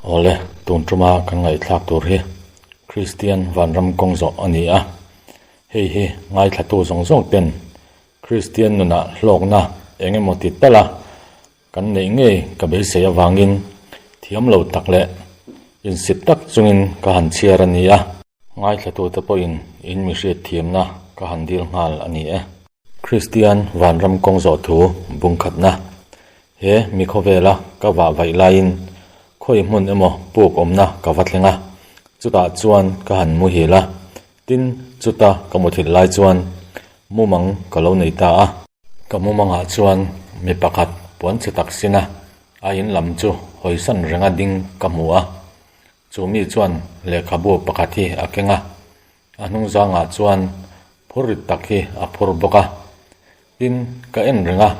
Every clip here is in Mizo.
Awle, tun tuma kan ngaihthlak tur hi Kristian vanram kawng zawh a ni a. Hei hi ngaithlatu zawng zawng ten Kristian nunah hlawkna eng emaw ti tal a kan neih ngei ka beisei avangin thiam lo tak leh insit tak chungin ka han chhiar a ni a. Ngaithlatute pawhin in mi hriatthiamna ka han dil nghal a ni e. Kristian vanram kawng zawh thu bungkhatna he mi khawvela ka vah vaih laiin khawi hmun emaw puk awmna ka va thleng a, chutah chuan ka han muhil a, tin chuta ka muthilh lai chuan mumang ka lo nei ta a. Ka mumangah chuan mi pakhat puanchhe tak sina a in lam chu hawisan renga ding ka hmu a, chu mi chuan lehkhabu pakhat hi a keng a. A hnung zangah chuan phur rit tak hi a phur bawk a, tin ka en reng a,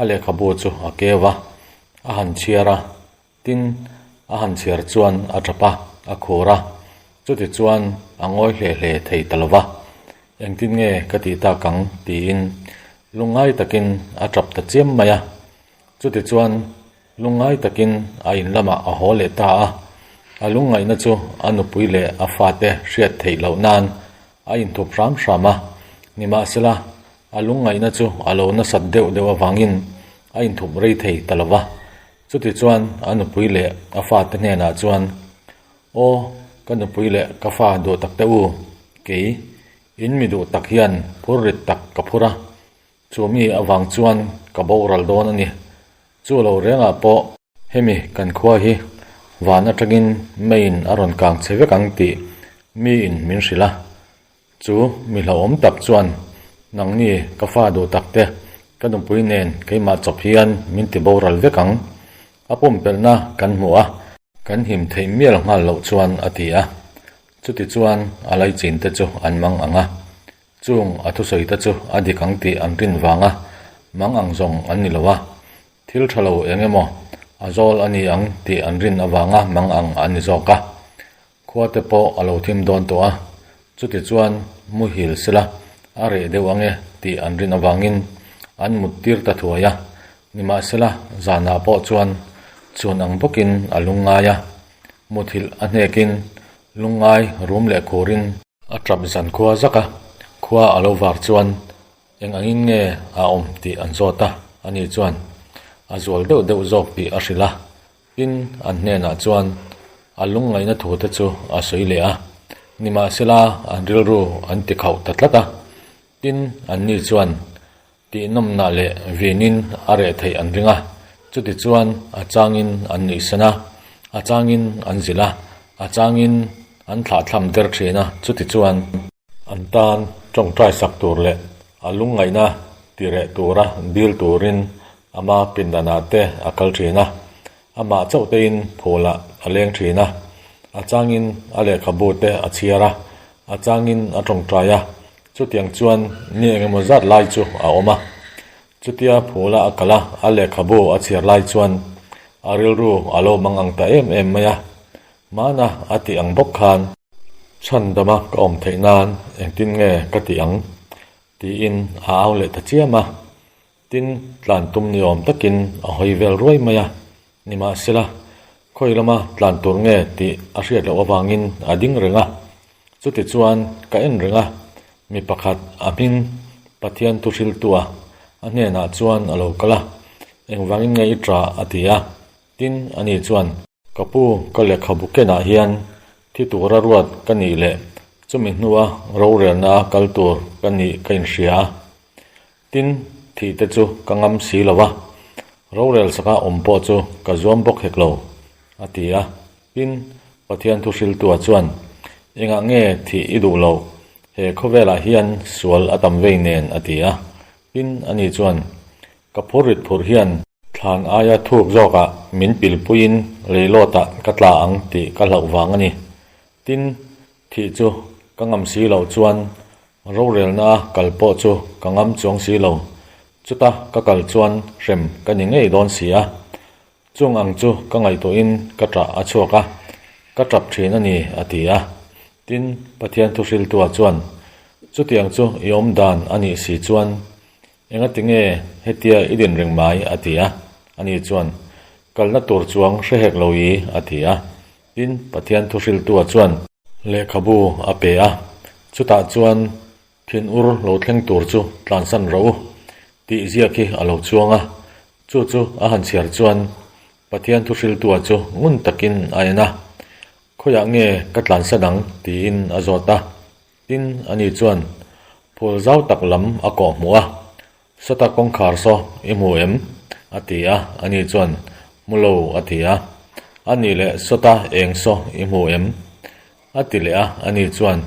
a lehkhabu chu a keu a, a han chhiar a, tin a han chhiar chuan a tap a, a khur a, chuti chuan a ngawi hle hle thei ta lo va, engtin nge ka tih tak ang tiin lungngai takin a tap ta chiam mai a, chuti chuan Lungngai takin a in lamah a haw leh ta a, a lungngaihna chu a nupui leh a fate hriat theih loh nan a inthup hram hram a, nimahsela a lungngaihna chu a lo nasat deuh deuh avangin a inthup rei thei ta lo va. Chutichuan a nupui leh a fate hnenah chuan, Aw, ka nupui leh ka fa duh takte u, kei, in mi duh tak hian phur rit tak ka phur a, Chu mi avang chuan ka boral dawn a ni. Chu lo rengah pawh hemi kan khua hi van atangin meiin a rawn kang che vek ang tih miin min hrilh a. Chu mi hlauhawm tak chuan nangni ka fa duh takte ka nupui nen keimah chawp hian min ti boral vek ang. A pumpelhna kan hmu a. Kan him theih mial nghal loh chuan a ti a. Chutichuan a laichin te chu an mang ang a. Chung a thusawi te chu a dik ang tih an rin vanga mang ang zawng an ni lo a, thil tha lo eng emaw a zawl a ni ang tih an rin avanga mang ang an ni zawk a. Khua te pawh a lo thim dawn tawh a, chuti chuan muhil sela a reh deuh ang e tih an rin avangin an mut tir ta thuai a, nimahsela zanah pawh chuan chhun ang bawkin a lungngai a, muthilh a hnekin lungngai rum leh khurin. A tap zan khua zak a, khua a lo var chuan eng angin nge a awm tih an zawt a, ani chuan a zual deuh deuh zawk tih a hrilh a, tin an hnenah chuan a lungngaihna thu te chu a sawi leh a, nimahsela an rilru an ti khauh ta tlat a, tin anni chuan Tihnawmnah leh vinin a reh theih an ring a, chutichuan a changin an nuihsan a, a changin an zilh a, a changin an thlahthlam der thin a, chutichuan an tan tawngtai sak tur leh a lungngaihna ti reh tura dil turin ama pindanah te a kal thin a, amah chauh tein phulah a leng thin a, a changin a lehkhabu te a chhiar a, a changin a tawngtai a, Chutiang chuan ni engemaw zat lai chu a awm a. Chutia phula a kal a, a lehkhabu a chhiar lai chuan a rilru a lo mang ang ta em em mai a. Hmana a tih ang bawk khan chhandama ka awm theih nan engtin nge ka tih ang? tiin a au leh ta chiam a. Tin, tlan tum ni awm takin a hawi vel ruai mai a. Nimahsela, khawi lama tlan tur nge tih a hriat loh avangin a ding reng a. Chutichuan ka en reng a, mi pakhat a hming Pathian thu hriltu a, a hnenah chuan a lo kal a, Engvangin nge i ṭah? a ti a. Tin, ani chuan, Ka pu, ka lehkhabu kenah hian thi tura ruat ka nih leh chumi hnua rorelna kal tur ka nih ka inhria a. Tin, thih te chu ka ngam si lo va, rorel saka awm pawh chu ka zuam bawk hek lo, a ti a. Tin, Pathian thu hriltua chuan, Engah nge thih i duh loh? He khawvelah hian sual a tam vei nen, a ti a. Tin, ani chuan, Ka phur rit phurh hian thlan aia thuk zawkah min pilpuiin leilawtah ka tla ang tih ka hlauh vang a ni. Tin, thih chu ka ngam si loh chuan rorelna a kal pawh chu ka ngam chuang si lo. Chuta ka kal chuan hrem ka ni ngei dawn si a. Chung ang chu ka ngaihtuahin ka ṭah a chhuak a, ka ṭap ṭhin a ni, a ti a. Tin, Pathian thuhriltua chuan, Chutiang chu i awm dan a nih si chuan engati nge hetia i din reng mai? a ti a. Ani chuan, Kalna tur chuang hre hek lo i, a ti a. Tin, Pathian thuhriltua chuan lehkhabu a pe a, chutah chuan Thinur lo thleng tur chu tlansan rawh u tih ziak hi a lo chuang a, chu chu a han chhiar chuan Pathian thuhriltua chu ngun takin a en a, Khawiah nge ka tlansan ang? tiin a zawt a. Tin, ani chuan phul zau tak lam a kawh hmuh a, Sawta kawngkhar saw i hmu em? a ti a, ani chuan, Hmu lo, a ti a. A nih leh sawta eng saw i hmu em? a ti leh a, ani chuan,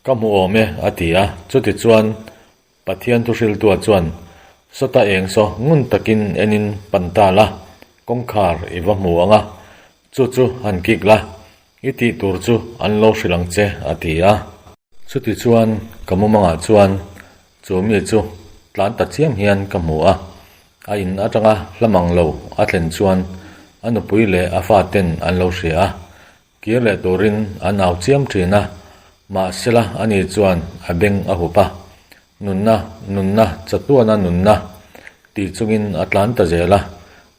Ka hmu awm e, a ti a. Chutichuan, Pathian thuhriltua chuan, Sawta eng saw ngun takin enin pan ta la, kawngkhar i va hmu ang a, chu chu han kik la, i tih tur chu an lo hrilh ang che, a ti a. Chutichuan, ka mumangah chuan chu mi chu tlan ta chiam hian ka hmu a, a in atanga hla mang lo a thlen chuan a nupui leh a faten an lo hria a, Kir leh turin an au chiam thin a, mahsela ani chuan a beng a hup a, Nunna, nunna, chatuana nunna ti chungin a tlan ta zel a.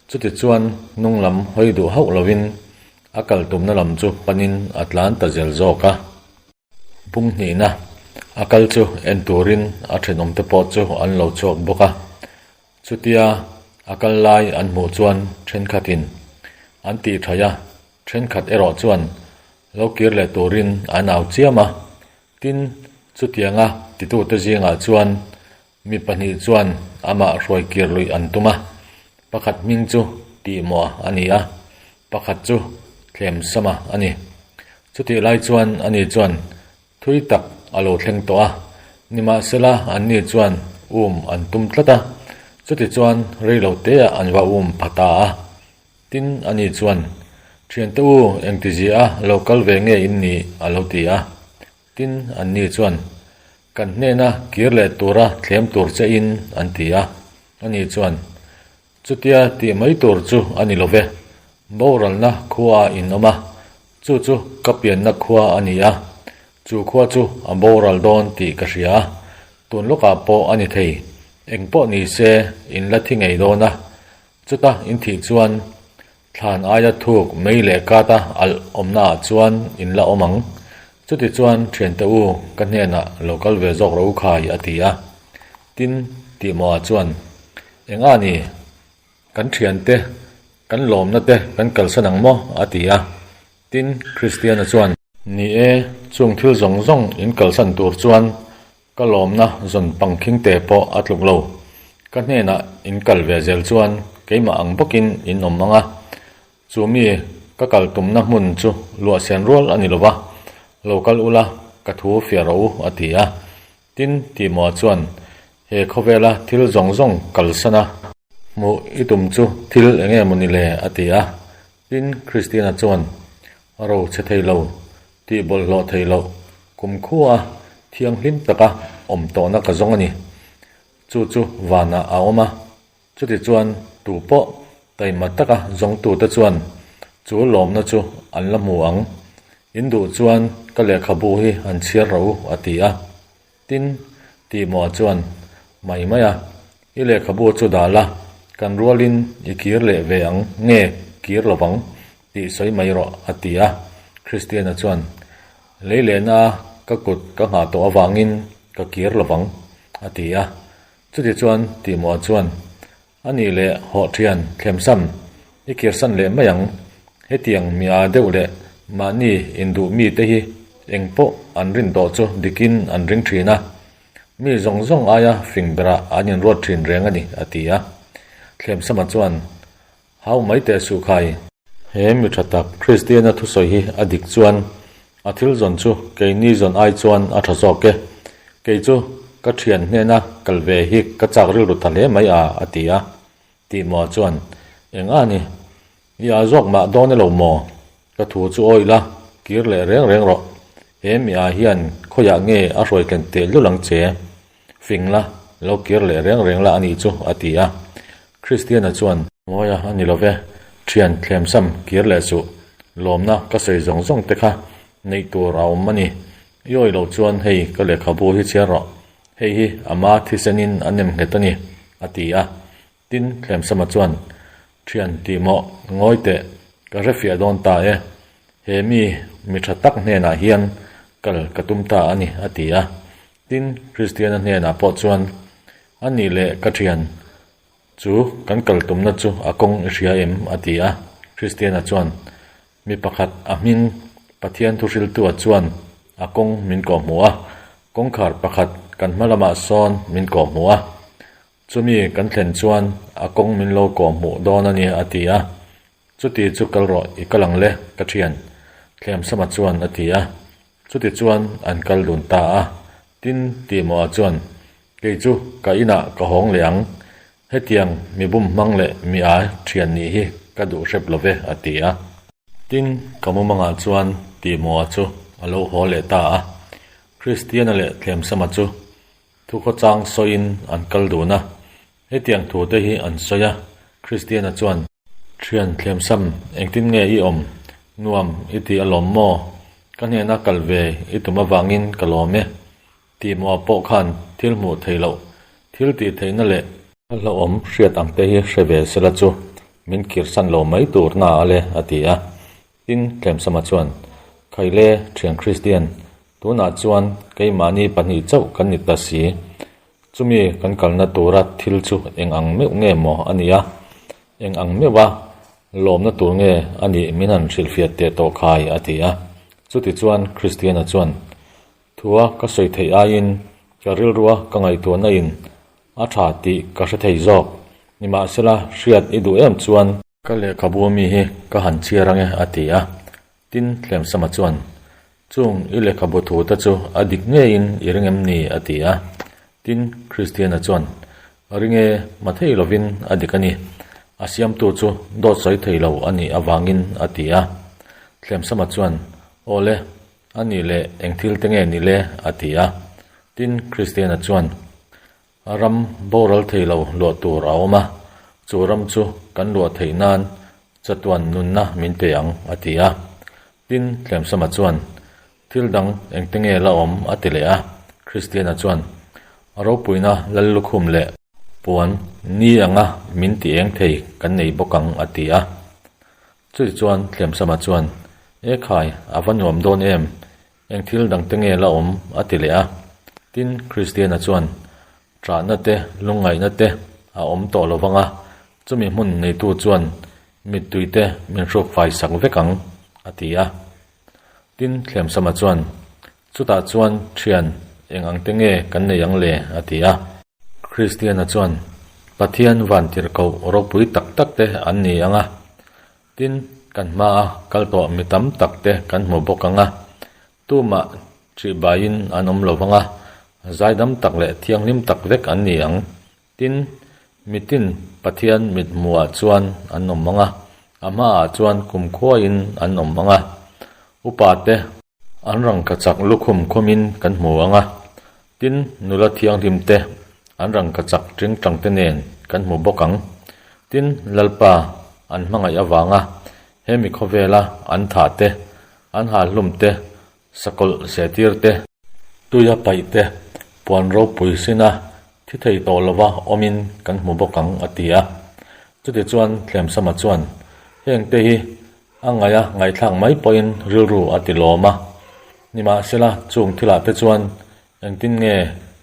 Chutichuan hnung lam hawi duh hauh lovin a kal tumna lam chu panin a tlan ta zel zawk a. Bung hnihna a kal chu en turin a thenawmte pawh chu an lo chhuak bawk a. Chutia a kal lai an hmuh chuan thenkhatin an tih thaih a, thenkhat erawh chuan lo kir leh turin an au chiam a. Tin, chutianga titute zingah chuan mi pahnih chuan amah hruai kir luih an tum a, pakhat hming chu Tihmawh a ni a, pakhat chu Thlemsama a ni. Chutih lai chuan ani chuan thui tak a lo thleng tawh a, nimahsela anni chuan um an tum tlat a, chutichuan reilo teah an va um pha ta a. Tin, ani chuan, Thiante u, engtizia a lo kal ve nge in ni? a lo ti a. Tin, anni chuan, Kan hnena kir leh tura thlem tur che in, an ti a. Ani chuan, Chutia tih mai tur chu a ni lo ve. Boralna khua a inawm a, chu chu ka pianna khua a ni a. Chu khua chu a boral dawn tih ka hria a, tun lawkah pawh a ni thei. Eng pawh ni se in la thi ngei dawn a. Chuta in thih chuan thlan aia thuk mei leh kata alh awmnaah chuan in la awm ang. Chutichuan thiante u ka hnenah lo kal ve zawk rawh u khai a ti a. Tin, tihmawhah chuan, Eng a ni? Kan thiante, kan lawmna te kan kalsan ang maw? a ti a. Tin, Kristiana chuan, Ni e, chung thil zawng zawng in kalsan tur chuan ka lawmna zawn pangkhing te pawh a tluk lo. Ka hnenah in kal ve zel chuan keimah ang bawkin in awm ang a. Chu mi ka kal tumna hmun chu luahsen rual a ni lo va, lo kal ula ka thu fiah rawh u, a ti a. Tin, Timoa chuan he khawvela thil zawng zawng kalsan a. Hmuh i tum chu thil eng nge maw ni le? a ti a. Tin, Christiana chuan, Ro chhe thei lo, tih bawlhhlawh thei loh, kumkhua thianghlim taka awm tawhna ka zawng a ni. Chu chu vanah a awm a. Chutichuan, tu pawh taima taka zawngtute chuan chu lawmna chu an la hmu ang. In duh chuan ka lehkhabu hi an chhiar rawh u, a ti a. Tin, Tihmawh chuan, Mai mai a, i lehkhabu chu dah la, kan rualin i kir leh ve ang nge kir lo vang tih sawi mai rawh, a ti a. Kristiana chuan, Lei lehna ka kut ka nghah tawh avangin ka kir lo vang, a ti a. Chutichuan, Tihmawh chuan, A nih leh hawh thian thlemsam i kirsan leh mai ang. Hetiang mi aa deuh leh mahni induh mite hi eng pawh an rin tawh chu dikin an ring thin a, mi zawng zawng aia fing berah an inruat thin reng a ni, a ti a. Thlemsama chuan, Hau mai teh suh khai. He mi tha tak Kristiana thusawi hi a dik chuan a thil zawn chu keini zawn ai chuan a tha zawk e. Kei chu ka thian hnena kal ve hi ka chak rilru ta hle mai a, a ti a. Tihmawh chuan, Eng a ni? I a zawk mah dawn e lo maw? Ka thu chu awih la, kir leh reng reng rawh. He mi ah hian khawiah nge a hruai tlen teh lul ang che? Fing la, lo kir leh reng reng la a nih chu, a ti a. Kristiana chuan. Mawia a ni lo ve, thian thlemsam kir leh suh, lawmna ka sawi zawng zawng te kha neih tur a awm a ni. I awih loh chuan hei ka lehkhabu hi chhiar rawh, hei hi ama thisenin a nem nghet a ni, a ti a. Tin, Thlemsama chuan, Thian tih maw, ngawi teh, ka hre fiah dawn ta e. He mi, mi tha tak hnenah hian kal ka tum ta a ni, a ti a. Tin, Kristiana hnenah pawh chuan, A nih leh ka thian, chu kan kal tumna chu a kawng i hria em? a ti a. Kristiana chuan, Mi pakhat a hming Pathian thuhriltua chuan a kawng min kawhhmuh a, kawngkhar pakhat kan hma lamah sawn min kawhhmuh a. Chumi kan thlen chuan a kawng min lo kawhhmuh dawn a ni, a ti a. Chuti chu kal rawh, i kal ang le, ka thian, Thlemsama chuan a ti a. Chuti chuan an kal dun ta a. Tin, Tihmawha chuan, Kei chu ka inah ka hawng leh ang, hetiang mi bum hmang leh mi a thian nih hi ka duh hrep lo ve, a ti a. Tin, ka mumangah chuan Tihmawha chu a lo haw leh ta a. Kristiana leh Thlemsama chu thukhawchang sawiin an kal dun a. Hetiang thute hi an sawi a, Kristiana chuan, Thian thlemsam, engtin nge i awm? Nuam i ti alawm maw? Ka hnena kal ve i tum avangin ka lawm e. Tihmawh pawh khan thil hmuh theih loh, thil tih theihna leh, a hlauhawm hriat ang te hi hre ve sela chu min kirsan lo mai tur na a le, a ti a. Tin, Thlemsama chuan, Khaile, Thian Kristian, tunah chuan keimahni pahnih chauh kan ni ta si. Chumi kan kalna tura thil chu eng ang meuh nge maw a nih a? Eng ang meuha lawmna tur nge a nih min han hrilhfiah teh tawh khai? a ti a. Chutichuan Kristiana chuan, Thua ka sawi theih aiin ka rilrua ka ngaihtuahna in a tha tih ka hre thei zawk. Nimahsela hriat i duh em chuan, Ka lehkhabu ami hi ka han chhiar ange a ti a. Tin, Tlemsama chuan, Chung i lehkhabu thu te chu a dik ngeiin i ring em ni? a ti a. Tin, Kristiana chuan, Ring e, ma thei lovin a dik a ni. A siamtu chu dawt sawi thei lo a nih avangin a ti a. Tlemsama chuan, Aw le, a nih leh eng thil te nge ni le? a ti a. Tin, Kristiana chuan, Ram boral thei lo luah tur a awm a, chu ram chu kan luah theih nan chatuan nunna min pe ang, a ti a. Tin, Tlemsama chuan, Thil dang engte nge la awm? a ti leh a. Kristiana chuan, A ropuina lal lukhum leh puan ni anga min ti eng thei kan nei bawk ang, a ti a. Chutichuan Tlemsama chuan, E khai, a va nuam dawn em? Eng thil dangte nge la awm? a ti leh a. Tin, Kristiana chuan, Ṭahna te, lungngaihna te a awm tawh lo vang a, chumi hmun neitu chuan mittui te min hruk fai sak vek ang, a ti a. Tin, Thlemsama chuan, Chutah chuan ṭhian eng angte nge kan nei ang le? a ti a. Kristiana chuan, Pathian vantirhkoh ropui tak tak te an ni ang a, Tin, kan hmaa kal tawh mi tam tak te kan hmu bawk ang a, tumah ṭihbaiin an awm lo vang a, zaidam tak leh thianghlim tak vek an ni ang. Tin, mitin Pathian mithmuhah chuan an awm ang a, a hmaah chuan kumkhuain an awm ang a, upate, An rangkachak lukhum khumin kan hmu ang a, tin, nula thianghlim te, an rangkachak tingtang te nen kan hmu bawk ang. Tin, Lalpa an hmangaih avanga hemi khawvela an thah te, an halhlum te, sakawlh zehtir te, tuia paih te, puan ropui sina thi thei tawh lova awmin kan hmu bawk ang, a ti a. Chutichuan Thlemsama chuan, Hengte hi A ngaih a ngaihthlak mai pawhin rilru a ti lawm a. Nimahsela chung thilah te chuan engtin nge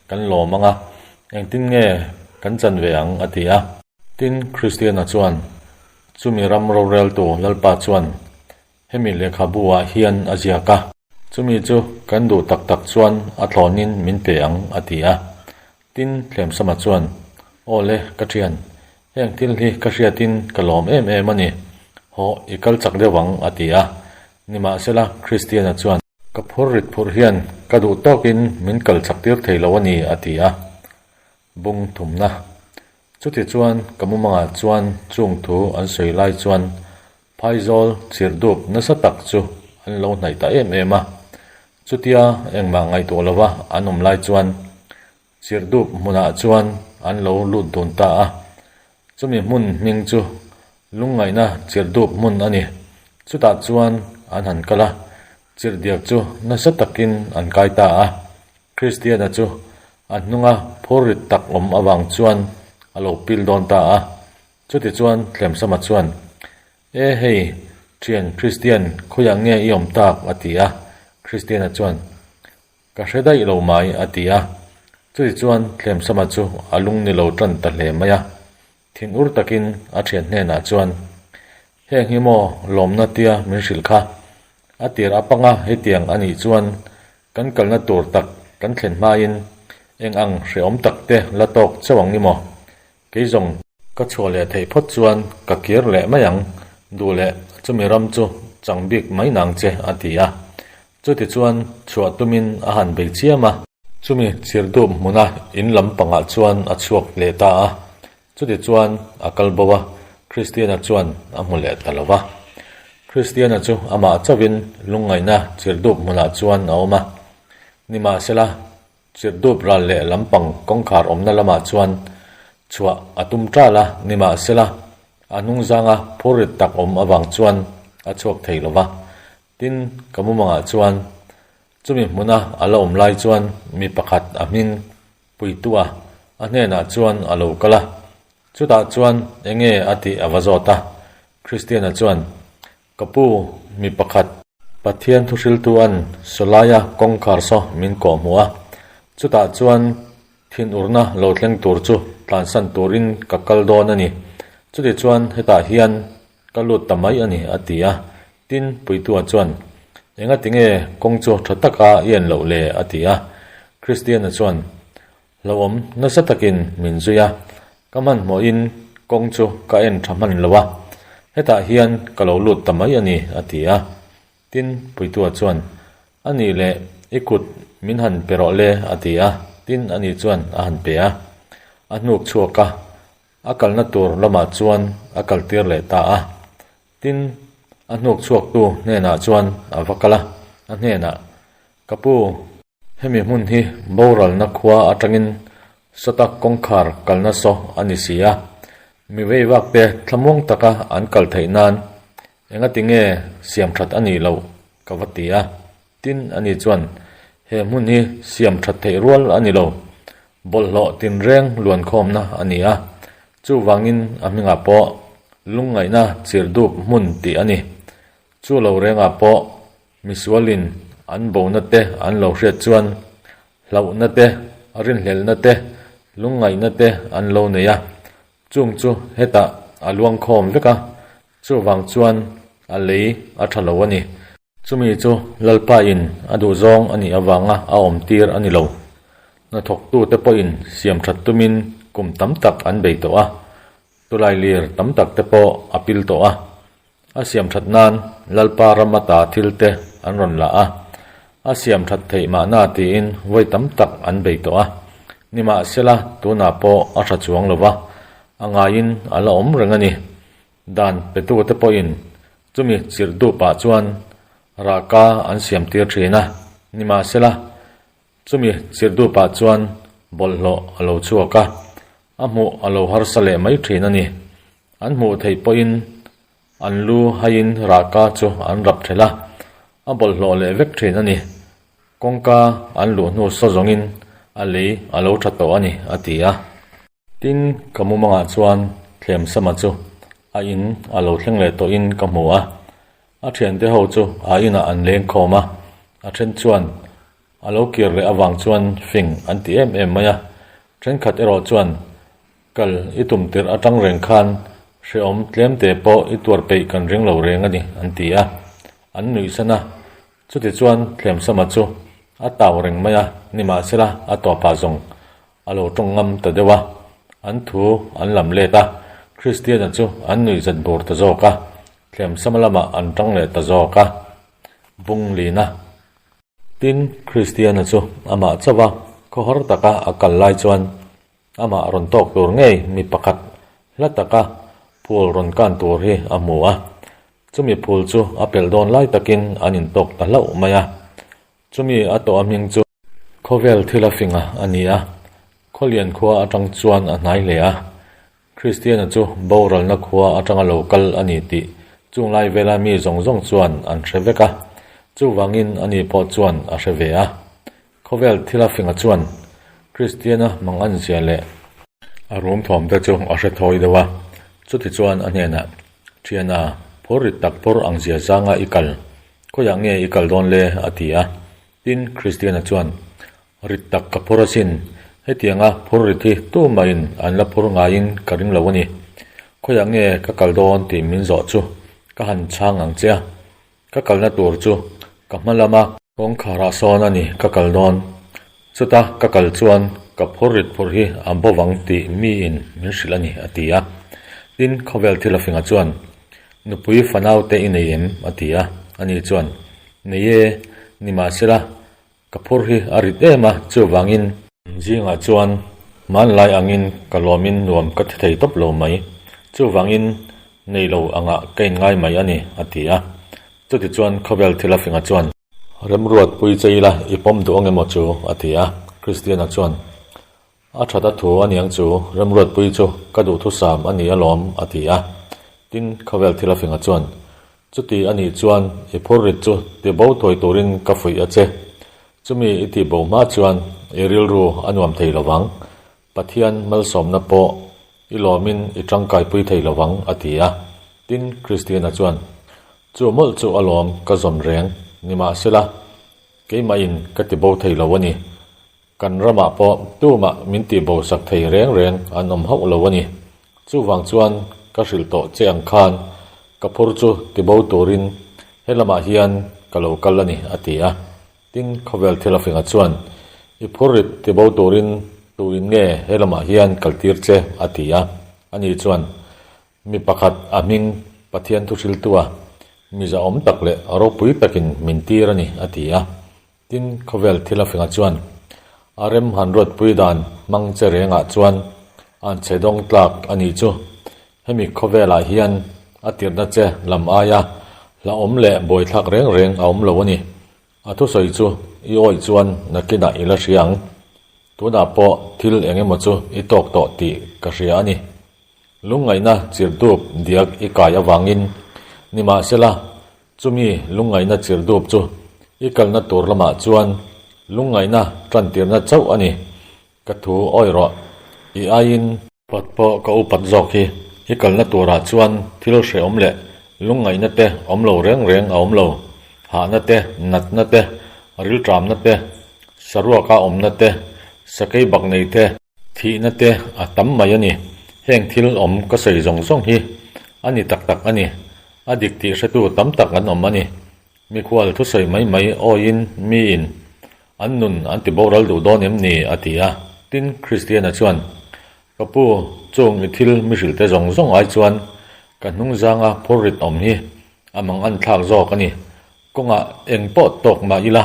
kan lawm ang a, engtin nge kan chan ve ang a ti a. Tin, Kristiana chuan chumi ram roreltu Lalpa chuan hemi lehkhabu ah hian a ziak a. Chumi chu kan duh tak tak chuan a thlawnin min pe ang a ti a. Tin, Tlemsama chuan, Aw le, ka thian, heng thil hi ka hriatin ka lawm em em a ni. Hawh, i kal chak deuh ang, a ti a. Nimahsela, Kristiana chuan, Ka phur rit phurh hian ka duh tawkin min kal chak tir thei lo a ni, a ti a. Bung thumna. Chuti chuan ka mumangah chuan chung thu an sawi lai chuan Phaizawl chirhdup nasa tak chu an lo hnaih ta em em a. Chutia engmah ngaihtuah lova an awm lai chuan chirhdup hmunah chuan an lo lut dun ta a. Chumi hmun hming chu lungngaihna chirhdup hmun a ni. Chutah chuan an han kal a, chirhdiak chu nasa takin an kai ta a. Kristiana chu a hnunga phurrit tak awm avang chuan a lo pil dawn ta a. Chutichuan Tlemsama chuan, E hei, Thian Kristian, khawiah nge i awm tak? a ti a. Kristiana chuan, Ka hre daih lo mai, a ti a. Chutichuan Thlemsama chu a lung ni lo tan ta hle mai a. Thinur takin a thian hnenah chuan, Heng hi maw lawmna tia min hrilh kha? A tir a panga hetiang a nih chuan kan kalna tur tak kan thlen hmain eng ang hrehawm tak te la tawk chauh ang i maw? Kei zawng ka chhuah leh theih phawt chuan ka kir leh mai ang, duh leh chumi ram chu chang bik mai nang che a ti a. Chutichuan chhuah tumin a han bei chiam a. Chumi chirdup hmuna in lam pangah chuan a chhuak leh ta a. Chutichuan a kal bo a, Kristiana chuan a hmu leh ta lo va. Kristiana chu amah chauhin lungngaihna chirdup hmunah chuan a awm a. Nimahsela, Chirhdup ral leh lampang kawngkhar awmna lamah chuan chhuah a tum ṭal a, nimahsela a hnungzanga phurrit tak awm avang chuan a chhuak thei lo va. Tin, ka mumangah chuan chumi hmuna a la awm lai chuan mi pakhat a hming puitu a, a hnenah chuan a lo kal a. Chutah chuan enge a tih a va zawt a. Kristiana chuan, Ka pu, mi pakhat. Pathian thuhriltu-a'n sawlaia kawngkhar saw min kawh hmuh a, chutah chuan thinurna lo thleng tur chu tlansan turin ka kal dawn a ni. Chutichuan hetah hian ka lut ta mai a ni, a ti a. Tin, Puitua chuan, Engati nge kawng chu tha taka i en loh le? a ti a. Kristiana chuan, Hlauhawm nasa takin min zui a, ka hmanhmawhin kawng chu ka en tha hman lo a, hetah hian ka lo lut ta mai a ni, a ti a. Tin, Puitua chuan, A nih leh, i kut min han pe rawh le, a ti a. Tin, ani chuan a han pe a, a hnuk chhuak a, a kalna tur lamah chuan a kaltir leh ta a. Tin, a hnuk chhuaktu hnenah chuan a va kal a, a hnenah, Ka pu, Hemi hmun hi boralna khua atangin sawta kawngkhar kalna saw a ni si a, mi veivakte thlamuang taka an kal theih nan engati nge siam that a nih loh ka va ti a. Tin, ani chuan, He hmun hi siam that theih rual a ni lo, bawlhhlawh tinreng luankhawmna a ni a, chuvangin a hmingah pawh lungngaihna chirhdup hmun tih a ni. Chu lo rengah pawh Misualin an bona te an lo hriat chuan hlauhna te, rinhlelhna te, lungngaihna te an lo nei a, chung chu hetah a luangkhawm vek a, chuvang chuan a lei a tha lo a ni. Chumi chu Lalpa in a duhzawng a nih avanga a awmtir a ni lo. Hnathawktute pawhin siamthat tumin kum tam tak an bei tawh a, tulailir tam tak te pawh a pil tawh a, A siam that nan Lalpa ram ata thil te an rawn la a, a siam that theih mahna tiin vawi tam tak an bei tawh a. Nimahsela tunah pawh a tha chuang lo va, a ngaiin a la awm reng a ni. Dan petute pawhin chumi chirh dupah chuan rahka an siam tir thin a, nimahsela Chumi chirhdupah chuan bawlhhlawh a lo chhuak a, a hmuh a lo harsa leh mai thin a ni. An hmuh theih pawhin an lu haiin rahka chu an rap thelh a, a bawlhhlawh leh vek thin a ni. Kawngka an luh hnu saw zawngin a lei a lo tha tawh a ni, a ti a. Tin, ka mumangah chuan Thlemsama chu a in a lo thleng leh tawhin ka hmu a, a thiante ho chu a inah an leng khawm a, a then chuan A lo kir leh avang chuan fing an ti em em mai a, thenkhat erawh chuan kal i tum tirh atang reng khan hrehawm tlemte pawh i tuar peih kan ring lo reng a ni an ti a, an nuihsan a. Chutichuan Thlemsama chu a tau reng mai a, nimahsela a tawpah zawng a lo tawng ngam ta deuh a, an thu an lam let a, Kristiana chu an nuihzat bur ta zawk a, Thlemsama lamah an tang leh ta zawk a, bung lina. Tin, Kristiana chu amah chauh a, khawhar taka a kal lai chuan amah rawn tawk tur ngei mi pakhat hla taka phul rawn kan tur hi a hmu a. Chumi phul chu a pelh dawn lai takin an intawk ta hlauh mai a. Chumi a tawh a hming chu khawvel thil a finga a ni a, Khawlian khua atang chuan a hnai hle a. Kristiana chu boralna khua atanga lo kal a ni tih chung lai vela mi zawng zawng chuan an hre vek a, chuvangin ani pawh chuan a hre ve a. Khawvel thila finga chuan Kristiana manganzia leh a rum thawmte chu a hre thawi deuh a, chutichuan a hnenah, Thiana! Phur rit tak phur ang zia zanga i kal? Khawiah nge i kal dawn le? a ti a. Tin, Kristiana chuan, Rit tak ka phur asin, hetianga phur rit hi tumahin an la phur ngaiin ka ring lo a ni. Khawiah nge ka kal dawn tih min zawh chu ka han chhang ang che a. Ka kalna tur chu ka hma lama kawngkharah sawn a ni ka kal dawn. Chuta ka kal chuan ka phur rit phurh hi a bo vang tih miin min hrilh a ni, a ti a. Tin, khawvel thil a fingah chuan, Nupui fanau te i nei em? a ti a. Ani chuan, Nei e, nimahsela Ka phur hi a rit em a, chuvangin. Zingah chuan hmanlai angin ka lawmin nuam ka ti thei tawp lo mai. Chuvangin nei lo angah ka inngai mai a ni, a ti a. Chutichuan khawvel thil a fingah chuan. Remruat pui che ila i pawm duh ang emaw chu, a ti a. Kristiana chuan, A that a thu a niang chu, Remruatpui chu ka duhthusam a ni alawm, a ti a. Tin, khawvel thil a fingah chuan, Chuti a nih chuan i phurrit chu ti bo thuai turin ka fuih a che. Chumi i tih bo hma chuan i rilru a nuam thei lo vang. Pathian malsawmna pawh i lawmin i tangkaipui thei lo vang, a ti a. Tin, Kristiana chuan, Chu mawlh chu alawm ka zawn reng, nimahsela keimahin ka ti bo thei lo a ni. Kan ramah pawh tumah min tih bo sak thei reng reng an awm hauh lo a ni. Chuvang chuan ka hrilh tawh che ang khan ka phur chu ti bo turin he lamah hian ka lo kal a ni, a ti a. Tin, khawvel thil a fingah chuan, I phur rit ti bo turin tuin nge he lamah hian kal tir che? a ti a. Ani chuan, Mi pakhat a hming Pathian thuhriltua mi zahawm tak leh ropui takin min tir a ni, a ti a. Tin, khawvel thil a fingah chuan a rem han ruatpui dan hmang che rengah chuan an chhe dawng tlak a nih chu. Hemi khawvelah hian a tirhna che lam aia hlauhawm leh buaithlak reng reng a awm lo a ni. A thusawi chu i awih chuan nakinah i la hria ang. Tunah pawh thil eng emaw chu i tawk tawh tih ka hria a ni. Lungngaihna chirhdup diak i kai avangin nimahsela chumi lungngaihna chirhdup chu i kalna tur lamah chuan lungngaihna tantirna chauh a ni. Ka thu awi rawh, i aiin. Upat pawh ka upat zawk hi i kalna turah chuan thil hrehawm leh lungngaihna te awm lo reng reng a awm lo. Hahna te, natna te, rilṭamna te, saruaka awmna te, sakei bak nei te, Thihna te a tam mai a ni. Heng thil awm ka sawi zawng zawng hi a ni tak tak a ni. A dik tih hretu tam tak an awm a ni. Mikhual thusawi mai mai awiin miin an nun an ti boral duh dawn em ni? a ti a. Tin, Kristiana chuan, Ka pu, chung i thil mi hrilhte zawng zawng ai chuan ka hnungzanga phurrit awm hi a mang an thlak zawk a ni. Kawngah eng pawh tawk mah ila.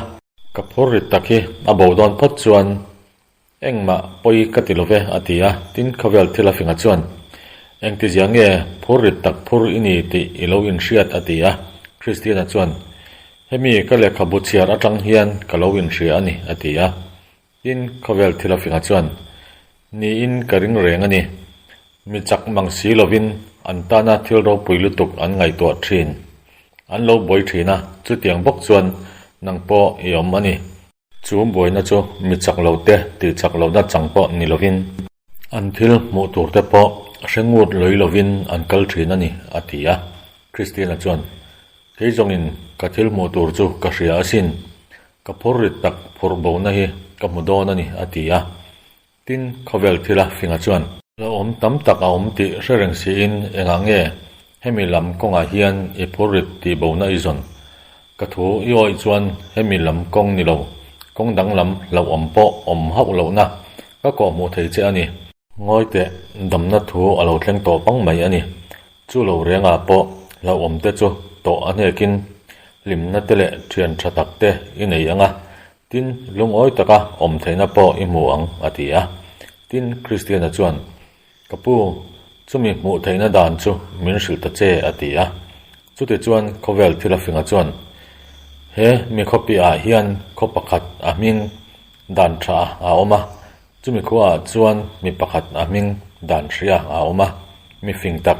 Ka phurrit tak hi a bo dawn phawt chuan Engmah pawi ka ti lo ve, a ti a. Tin, khawvel thil a fingah chuan, Engtizia nge phur rit tak phur i ni tih i lo inhriat? a ti a. Kristiana chuan, Hemi ka lehkhabu chhiar atang hian ka lo inhria a ni, a ti a. Tin, khawvel thil a fingah chuan, Niin ka ring reng a ni. Mi chak mang si lovin an tana thil ropui lutuk an ngaihtuah thin. An lo buai thin a, chutiang bawk chuan nang pawh i awm a ni. Chu buaina chu mi chak lo te tih chak lohna chang pawh ni lovin, an thil hmuh tur te pawh hre ngut lawih lovin an kal thin a ni, a ti a. Christiana chuan, Kei zawngin ka thil hmuh tur chu ka hria asin, ka phur rit tak phurh bona hi ka hmu dawn a ni, a ti a. Tin, khawvel thila finga chuan. Hlauhawm tam tak a awm tih hre reng siin engah nge hemi lam kawngah hian i phurrit tih bona i zawn? Ka thu i awih chuan hemi lam kawng ni lo, kawng danglam hlauhawm pawh awm hauh lohna ka kawhhmuh thei che a ni. Ngawi teh, damna thu a lo thleng tawh pang mai a ni. Chu lo rengah pawh hlauhawm te chu tawh a hnekin hlimna te leh thian tha tak te i nei ang a, Tin, lungawi taka awm theihna pawh i hmu ang, a ti a. Tin, Kristiana chuan, Ka pu, chumi hmuh theihna dan chu min hrilh ta che, a ti a. Chutichuan khawvel thil a finga chuan, He mi khawpiah hian khaw pakhat a hming dan tha a awm a, chumi khuaah chuan mi pakhat a hming dan hria a awm a, mi fing tak,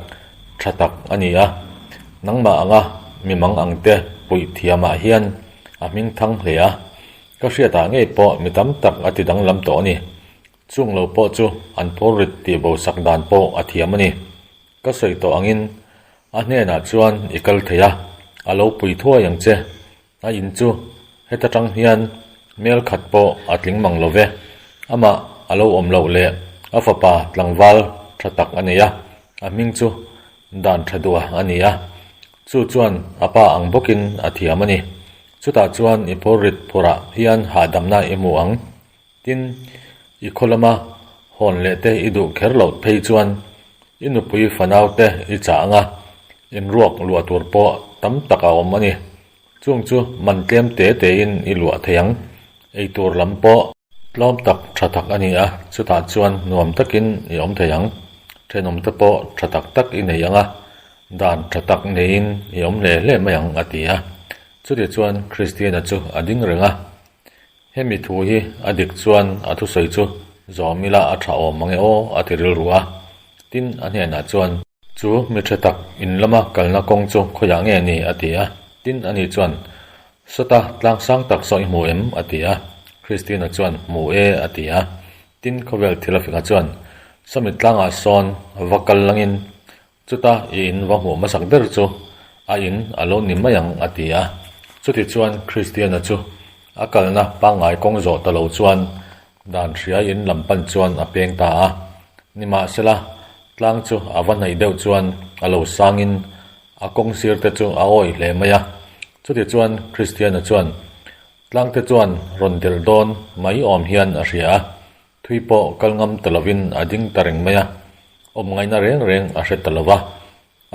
tha tak a ni a. Nangmah anga mi mang angte puih thiamah hian A hming thang hle a, ka hriatah ngei pawh mi tam tak a ti danglam tawh a ni. Chung lo pawh chu an phur rit tih bo sak dan pawh a thiam a ni. Ka sawi tawh angin A hnenah chuan i kal thei a, a lo pui thuai ang che. A in chu heta tang hian mel khat pawh a tling mang lo ve. Amah a lo awm loh leh a fapa tlangval tha tak a nei a, a hming chu dan tha duah a ni a. Chu chuan a pa ang bawkin a thiam a ni. Chutah chuan i phurrit phurah hian hahdamna i hmu ang. Tin, i khaw lama hawn leh te i duh kher loh phei chuan i nupui fanau te i chah ang a, inruak luah tur pawh tam tak a awm a ni. Chung chu man tlem te tein i luah thei ang. Eitur lam pawh tlawm tak tha tak a ni a, chutah chuan nuam takin i awm thei ang. Thenawm te pawh tha tak tak i nei ang a, dan tha tak neiin i awm hle hle mai ang a ti a. Chutichuan Kristiana chu a ding reng a. Hemi thu hi a dik chuan a thusawi chu zawm ila a tha awm mange aw a ti rilru a. Tin, a hnenah chuan. Chu mi tha tak in lama kalna kawng chu khawiah nge ni? a ti a. Tin, ani chuan, Sawta tlang sang tak saw i hmu em? a ti a. Christina chuan, Hmu e, a ti a. Tin, khawvel thil a fika chuan, Sawmi tlangah sawn va kal langin Chuta i in va hmuh hmasak ber chu a in a lo ni mai ang a ti a. Chutichuan Kristiana chu a kalna pangngai kawng zawh ta lo chuan dan hriai in lam pan chuan a peng ta a. Nimahsela, tlang chu a va hnaih deuh chuan a lo sangin a kawng sir te chu a awih hle mai a. Chutichuan Kristiana chuan tlangte chuan rawn delh dawn mai awm hian a hria a. Thui pawh kal ngam ta lovin a ding ta reng mai a, awm ngaihna reng reng a hre ta lo va.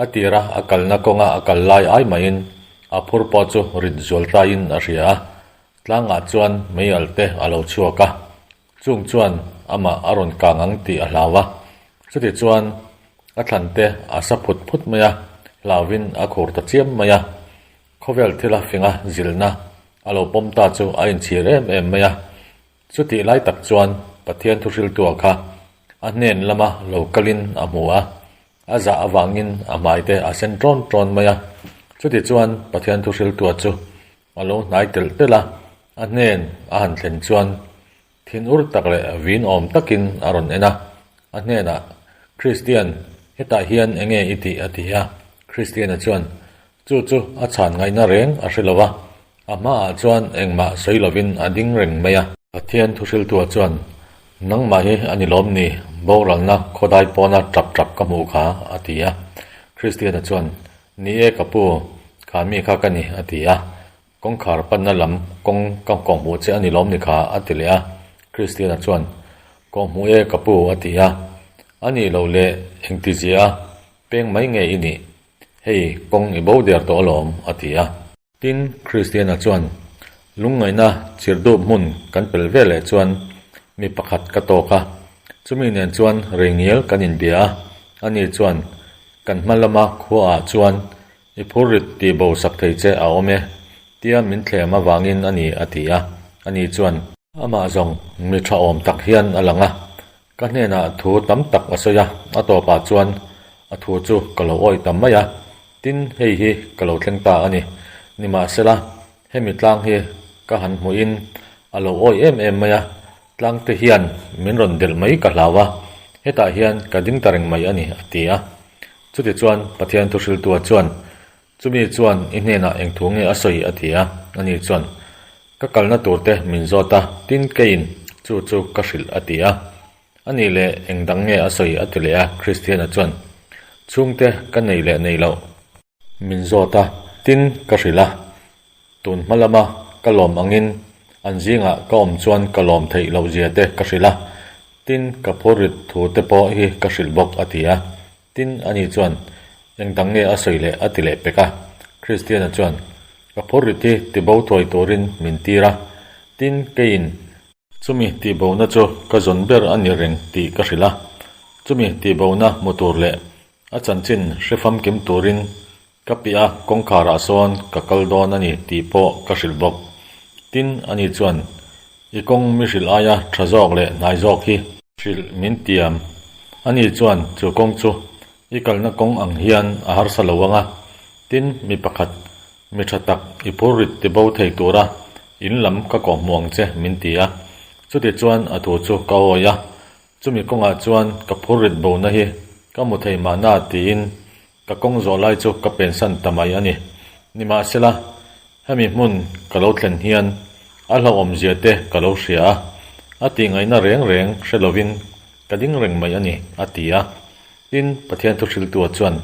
A tira a kalna kawnga a kal lai ai mahin a phur pawh chu rit zual tlaiin a hria a, tlangah chuan mei al te a lo chhuak a, chung chuan amah a rawn kang ang tih a hlau a. Chutichuan a thlan te a sa phut phut mai a, hlauvin a khur ta chiam mai a. Khawvel thila finga zilhna a lo pawm ta chu a inchhir em em mai a. Chutih lai tak chuan Pathian thuhriltua kha a hnen lama lo kalin a hmu a, a zah avangin a hmaite a sen ṭawn ṭawn mai a. Chutichuan Pathian thuhriltua chu a lo hnai telh telh a, a hnen a han thlen chuan thinur tak leh vin awm takin a rawn en a, a hnenah, Kristian, hetah hian enge i tih? a ti a. Kristiana chuan, Chu chu a chhan ngaihna reng a hre lo va, a hmaah chuan engmah sawi lovin a ding reng mai a. Pathian thuhriltua chuan, Nangmah hi a ni lawm ni, boralna khawdai pawna tap tap ka hmuh kha, a ti a. Kristiana chuan, Ni e ka pu, kha mi kha ka ni, a ti a. Kawngkhar panna lam kawng ka kawhhmuh che a ni lawm ni kha, a ti leh a. Kristiana chuan, Kawhhmuh e ka pu, a ti a. A nih loh leh engtizia a peng mai nge i nih? Hei, kawng i bo der tawh alawm, a ti a. Tin, Kristiana chuan, Lungngaihna chirdup hmun kan pel ve leh chuan mi pakhat ka tawk a, chumi nen chuan rei ngial kan inbia a, ani chuan, Kan hma lama khuaah chuan i phurrit tih bo sak thei che a awm e, tia min thlem avangin a ni, a ti a. Ani chuan. Amah zawng mi tha awm tak hian a lang a, Ka hnenah thu tam tak a sawi a, a tawpah chuan a thu chu ka lo awih ta mai a, tin hei hi ka lo thleng ta a ni. Nimahsela, hemi tlang hi ka han hmuhin a lo awih em em mai a, tlang te hian min rawn delh mai ka hlau a, hetah hian ka ding ta reng mai a ni, a ti a. Chutichuan Pathian thuhriltua chuan, Chumi chuan i hnenah eng thu nge a sawi? a ti a. Ani chuan, Ka kalna turte min zawt a, tin keiin chu chu ka hrilh a ti a. Ani leh eng dang nge a sawi? a ti leh a. Kristiana chuan, Chhungte ka nei leh nei loh. Min zawt a, tin ka hrilh a. Tun hma lama ka lawm angin an zingah ka awm chuan ka lawm theih loh zia te ka hrilh a, tin ka phurrit thu te pawh hi ka hrilh bawk a ti a. Tin, ani chuan, Eng dang nge a sawi leh? a ti leh pek a. Kristiana chuan, Ka phurrit hi tibo thuai turin min tir a, tin, keiin chumi tihbona chu ka zawn ber a ni reng tih ka hrilh a, chumi tihbona hmu tur leh a chanchin hre famkim turin ka piah a kawngkharah sawn ka kal dawn a ni tih pawh ka hrilh bawk. Tin, ani chuan, I kawng mi hrilh aia tha zawk leh hnai zawk hi hrilh min tiam. Ani chuan chu kawng chu i kalna kawng ang hian a harsa lo ang a, tin, mi pakhat, mi tha tak i phurrit tibo thei tura in lam ka kawhhmuh ang che min ti a. Chutichuan a thu chu ka awi a, chumi kawngah chuan ka phurrit bona hi ka hmu thei mahna tiin. Ka kawng zawh lai chu ka pensan ta mai a ni. Nimahsela, hemi hmun ka lo thlen hian a hlauhawmzia te ka lo hria a, a tihngaihna reng reng hre lovin ka ding reng mai a ni, a ti a. Tin, Pathian thuhriltua chuan,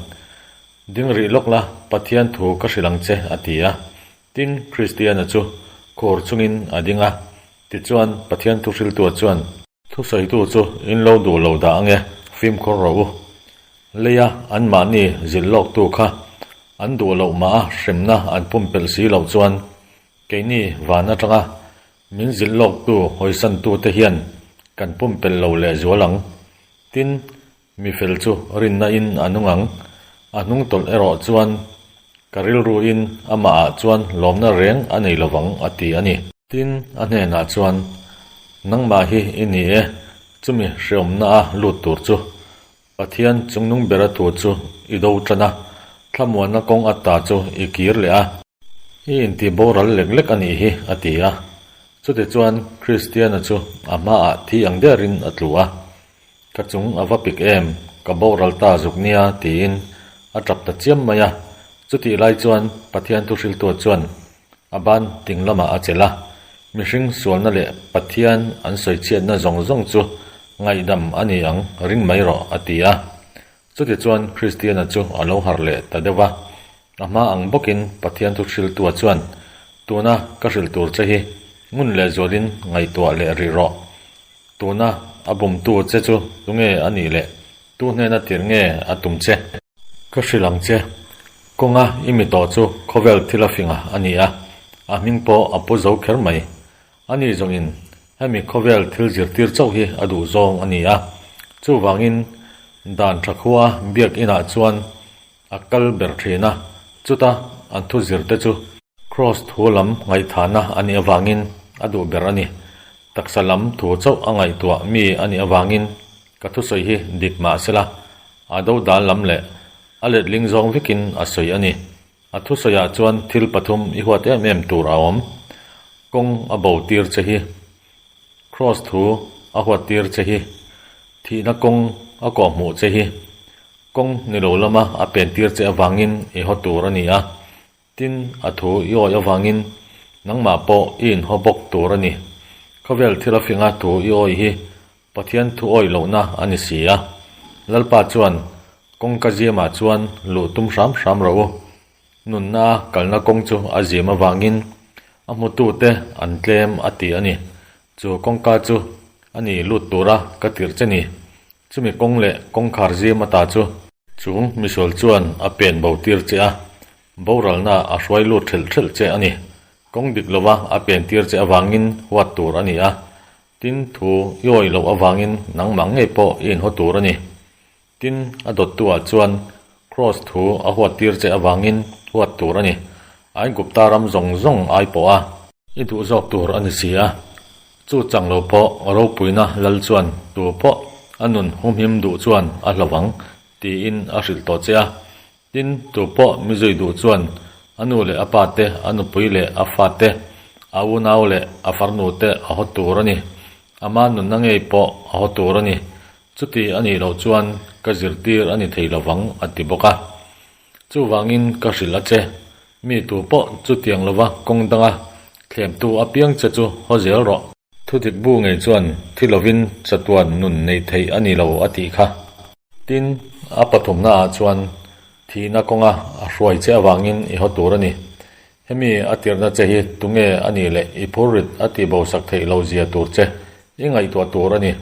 Ding rih lawk la, Pathian thu ka hrilh ang che, a ti a. Tin, Kristiana chu khur chungin a ding a. Tichuan, Pathian thuhriltua chuan. Thusawitu chu in lo duh lo dah ange, fimkhur rawh u. Leia anmahni zilh lawktu kha an duh loh mah a hremna an pumpelh si loh chuan keini van atanga min zilh lawktu hawisantute hian kan pumpelh lo lehzual ang. Tin, mi fel chu rinna in a nung ang. A hnung tawlh erawh chuan ka rilruin amahah chuan lawmna reng a nei lovang a ti a ni. Tin, a hnenah chuan, Nangmah hi i ni e, chumi hreawmna a lut tur chu. Pathian chungnung bera thu chu i do tan a, thlamuanna kawng ata chu i kir leh a. I inti boral lek lek a nih hi, a ti a. Chutichuan, Kristiana chu a hmaah thi ang derin a tlu a. Ka chung a va pik em, ka boral ta zuk nia tiin a tap ta chiam mai a. Chutih lai chuan Pathian thuhriltua chuan a ban ding lamah a chelh a, mihring sualna leh Pathian an sawichhiatna zawng zawng chu ngaihdam a ni ang ring mai rawh a ti a. Chutichuan Kristiana chu a lo harh leh ta deuh va, a hma ang bawkin Pathian thuhriltua chuan tuna ka hrilh tur che hi ngun lehzualin ngaihtuah leh rih rawh. Tuna a bumtu che chu tunge a nih leh tu hnena tir nge a tum che? Ka hrilh ang che, kawnga i mi tawh chu khawvel thil a finga a ni a, a hming pawh a pu zo kher mai. Ani zawngin hemi khawvel thil zirtir chauh hi a duh zawng a ni a, chuvangin dan tha khua biak inah chuan a kal ber thin a, chuta an thu zirte chu Kraws thu lam ngaihthahna a nih avangin a duh ber a ni. Taksa lam thu chauh a ngaihtuah mi a nih avangin ka thusawi hi dik mah sela, a do dan lam leh a letling zawng vekin a sawi a ni. A thusawiah chuan thil pathum i huat em em tur a awm. Kawng a bo tir che hi. Kraws thu a huat tir che hi. Thihna kawng a kawhhmuh che hi. Kawng ni lo lama a pen tir che avangin i haw tur a ni a. Tin, a thu i awih avangin nangmah pawh i inhaw bawk tur a ni. Khawvel thil a finga thu i awih hi Pathian thu awih lohna a ni si a. Lalpa chuan kawngka ziamah chuan luh tum hram hram rawh u. Nunna a kalna kawng chu a ziam avangin a hmutute an tlem a ti a ni. Chu kawngka chu a ni lut tura ka tirh che ni. Chumi kawng leh kawngkhar zim ata chu. Chung misual chuan a pen bo tir che a, boralna a hruai lut ṭhelh ṭhelh che a ni. Kawng dik lova a pen tir che avangin huat tur a ni a, tin thu i awih loh avangin nangmah ngei pawh i inhaw tur a ni. Tin, a dawttuah chuan Kraws thu a huat tir che avangin huat tur a ni. Aigupta ram zawng zawng ai pawh a. I duh zawk tur a ni si a. Chu chang lo pawh ropuina lal chuan tu pawh a nun humhim duh chuan a hlo ang tiin a hrilh tawh che a. Tin, tu pawh mi zui duh chuan a nu leh a pa te, a nupui leh a fa te, a unau leh a farnu te a haw tur a ni. Ama nunna ngei pawh a haw tur a ni. Chuti a nih loh chuan ka zirtir a ni thei lovang a ti bawk a. Chuvangin ka hrilh a che, mi tu pawh chutiang lova kawng danga thlemtu apiang che chu haw zel rawh. Thudik bu ngei chuan thi lovin chatuan nun neih theih a ni lo a tih kha. Tin, a pathumnaah chuan thihna kawnga a hruai che avangin i haw tur a ni. Hemi a tirhna che hi tunge a nih leh i phurrit a tihbosak theih lo zia tur che i ngaihtuah tur a ni.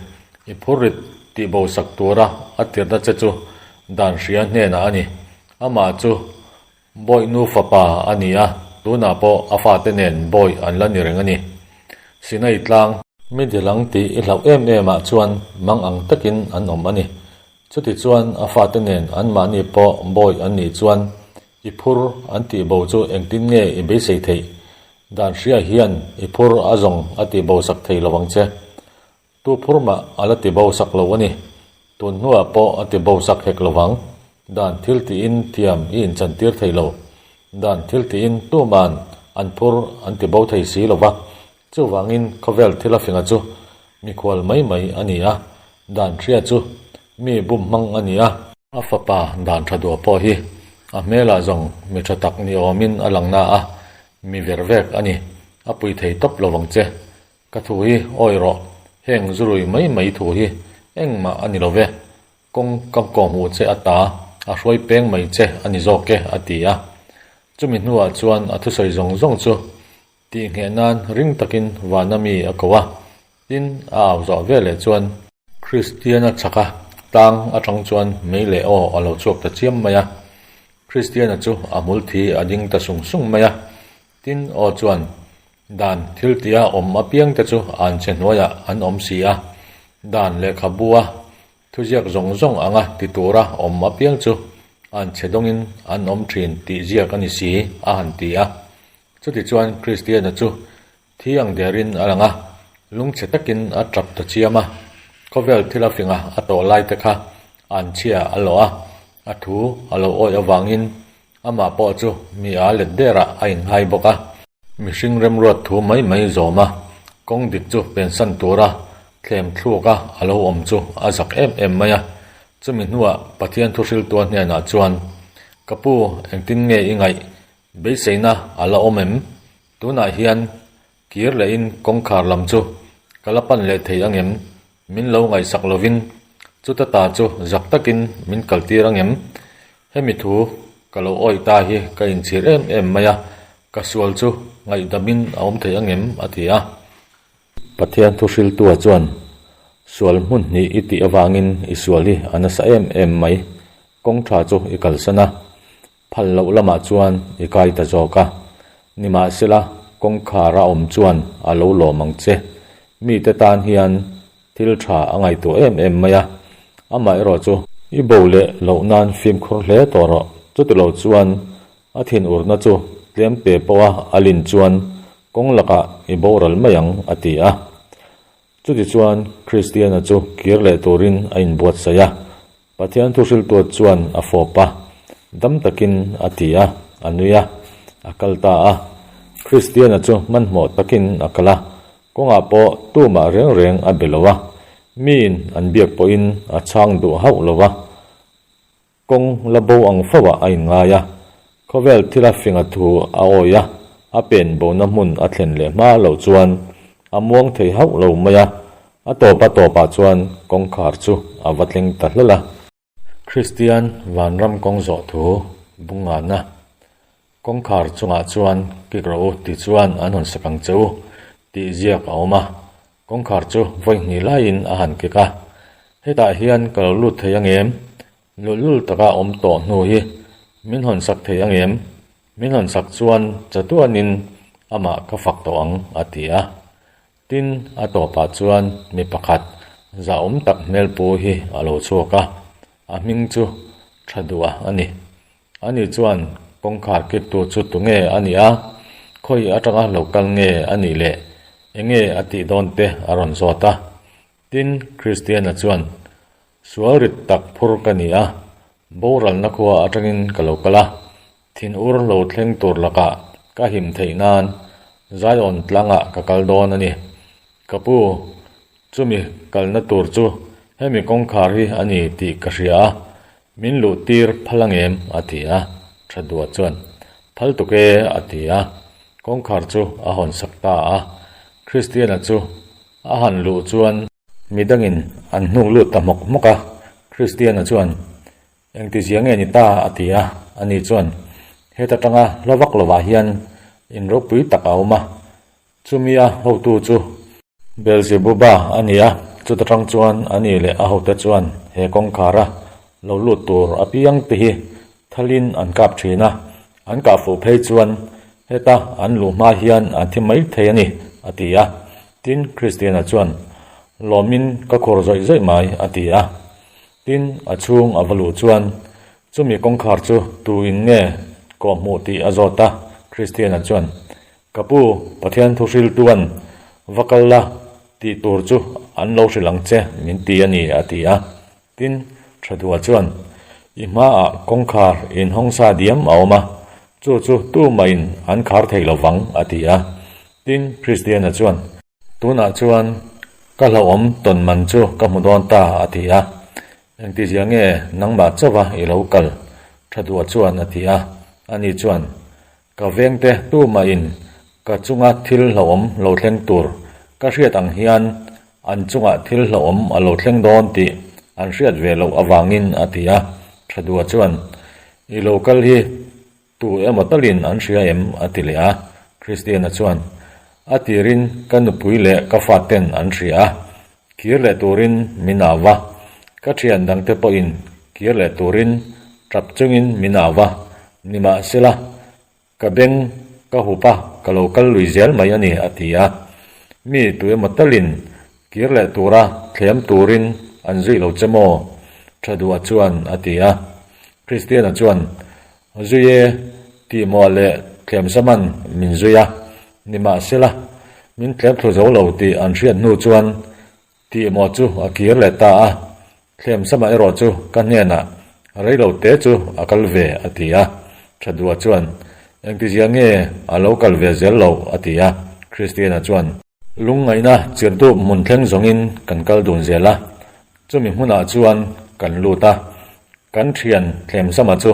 I phurrit tihbosak tura a tirhna che chu dan hria hnenah a ni. Amah chu Bawih nu fapa a ni a, tunah pawh a fate nen bawih an la ni reng a ni. Sinai tlang. Mi dilang tih i hlauh em em ah chuan mang ang takin an awm a ni. Chutichuan a fate nen anmahni pawh bawih an nih chuan i phur an tih bo chu engtin nge i beisei theih? Dan hria hian i phur a zawng a tih bo sak thei lo ang che. Tu phur mah a la ti bo sak lo a ni. Tun hnuah pawh a ti bo sak hek lo vang. Dan thil tiin thiam i inchantir thei lo. Dan thil tiin tuman an phur an ti bo thei si lo va. Chuvangin khawvel thil a finga chu mikhual mai mai a ni a, dan hria chu mi bum hmang a ni a. A fapa dan tha duah pawh hi. A hmelah zawng mi tha tak ni awmin a lang na a, mi ver vek a ni. A pui thei tawp lo vang che. Ka thu hi awi rawh, heng zurui mai mai thu hi engmah a ni lo ve. Kawng ka kawhhmuh che a ta, a hruai peng mai che a ni zawk e, a ti a. Chumi hnuah chuan a thusawi zawng zawng chu Tihngheh nan ring takin vana mi a ko a, tin a au zawh veleh chuan. Kristiana chaka tlang atang chuan mei leh aw a lo chhuak ta chiam mai a. Kristiana chu a hmul thi a ding ta sung sung mai a, tin aw chuan dan thil tia awm apiangte chu an che hnuaiah an awm si a, dan lehkhabu-a Thuziak zawng zawng anga ti tura awm apiang chu an chhe dawngin an awm thin tih ziak a ni si, a han ti a. Chutichuan Kristiana chu thi ang derin a lang a, lungchhe takin a tap ta chiam a. Khawvel thil a finga a tawh laite kha an chhia a lawh a, a thu a lo awih avangin amah pawh chu mi a let derah a innghai bawk a. Mihring remruat thu mai mai zawm a, kawng dik chu pensan tura thlem thluk a a lo awm chu a zak em em mai a. Chumi hnuah Pathian thuhriltua hnenah chuan, Ka pu, engtin nge i ngaih? Beiseina a la awm em? Tunah hian kir lehin kawngkhar lam chu ka la pan leh thei angem? Min lo ngaihsak lovin chuta ta chu zak takin min kaltir angem? Hemi thu ka lo awih ta hi ka inchhir em em mai a, ka sual chu ngaihdamin a awm thei angem? a ti a. Pathian thuhriltua chuan, Sual hmun hnih i tih avangin i sual hi a nasa em em mai, kawng tha chu i kalsan a, phal loh lamah chuan i kai ta zawk a. Nimahsela, kawngkhar a awm chuan a lo lawm ang che. Mite tan hian thil tha a ngaihtuah em em mai a, amaherawh chu i bo leh loh nan fimkhur hle tawh rawh. Chutilo chuan a thinurna chu tlem te pawha a lin chuan kawng lakah i boral mai ang, a ti a. Chutichuan Kristiana chu kir leh turin a inbuatsaih a. Pathian thuhriltuat chuan a fawp a, dam takin a ti a, a nui a, a kal ta a. Kristiana chu hmanhmawh takin a kal a, kawngah pawh tumah reng reng a be lo a, miin an biak pawhin a chhang duh hauh lo a, kawng la bo ang fo ah a inngai a, khawvel thila finga thu a awi a, a pen bona hmun a thlen leh hma loh chuan a muang thei hauh lo mai a, A tawp a tawpah chuan kawngkhar chu a va thleng ta hlel a. Kristian vanram kawng zawh thu bungana kawngkhar chungah chuan kik rawh u ti chuan an hawn sak ang che u tih ziak a awm a. Kawngkhar chu vawi hnih laiin a han kik a. Hetah hian ka lo lut thei angem? Luhlul taka awm tawh hnu hi min hawn sak thei angem? Min hawn sak chuan chatuanin amah ka fak tawh ang a ti a. Tin, a tawpah chuan mi pakhat zahawm tak hmelpu hi a lo chhuak a, a hming chu Thadua a ni. Ani chuan kawngkhar kiptu chu tunge a nih a, khawi atanga lo kal nge a nih leh enge a tih dawn te a rawn zawt a. Tin, Kristiana chuan, Sual rit tak phur ka ni a, boralna khua atangin ka lo kal a, Thinur lo thleng tur lakah ka him theih nan Zion tlangah ka kal dawn a ni. Ka pu, chumi kalna tur chu hemi kawngkhar hi a ni tih ka hria a, min luh tir phal angem? a ti a, Thadua chuan, Phal tuk e, a ti a, kawngkhar chu a hawn sak ta a. Kristiana chu a han luh chuan. Midangin an hnuk lut ta hmawk hmawk a, Kristiana chuan, Engtizia nge ni ta? a ti a. Ani chuan, Heta tanga hla vak lovah hian in ropui tak a awm a, chumi a hotu chu Beelzebuba a ni a, chuta tang chuan ani leh a hote chuan he kawngkhara lo lut tur apiang te hi thalin an kap thin a, an kah fuh phei chuan heta an luh hma hian an thi mai thei a ni, a ti a. Tin, Kristiana chuan, Lawmin ka khur zawih zawih mai, a ti a. Tin, a chhung a va luh chuan chumi kawngkhar chu tu in nge kawh hmuh tih a zawt a, Kristiana chuan, Ka pu, Pathian thuhriltuan va kal la tih tur chu an lo hrilh ang che min ti a ni, a ti a. Tin, Thadua chuan, I hmaah kawngkhar inhawng sa diam a awm a, chu chu tumahin an khar thei lo vang, a ti a. Tin, Kristiana chuan, Tunah chuan ka hlauhawm tawn man chu ka hmu dawn ta, a ti a. Engtizia nge nangmah chauha i lo kal? Thaduah chuan a ti a. Ani chuan, Ka vengte tumahin ka chunga thil hlauhawm lo thleng tur ka hriat ang hian an chungah thil hlauhawm a lo thleng dawn tih an hriat ve loh avangin a ti a. Thaduah chuan, I lo kal hi Tu emaw talin an hria em? a ti leh a. Christiana chuan, A tirin ka nupui leh ka faten an hria a, kir leh turin min au va. Ka thian dangte pawhin kir leh turin tap chungin min au va. Nimahsela, ka beng ka hup a, ka lo kal lui zel mai a ni, a ti a. Mi tu emaw talin kir leh tura thlem turin an zui lo che maw? Thaduah chuan a ti a. Christiana chuan, Zui e, tih muah leh thlemsaman min zui a, nimahsela min tlem thlu zo lo tih an hriat hnu chuan tih muah chu a kir leh ta a, thlemsama erawh chu ka hnenah rei lo te chu a kal ve a ti a, Thaduah chuan engtizia nge a lo kal ve zel lo a ti a, Christiana chuan. Lungngaihna chirhdup hmun thleng zawngin kan kal dun zel a, chumi hmunah chuan kan lut a, Kan thian Thlemsama chu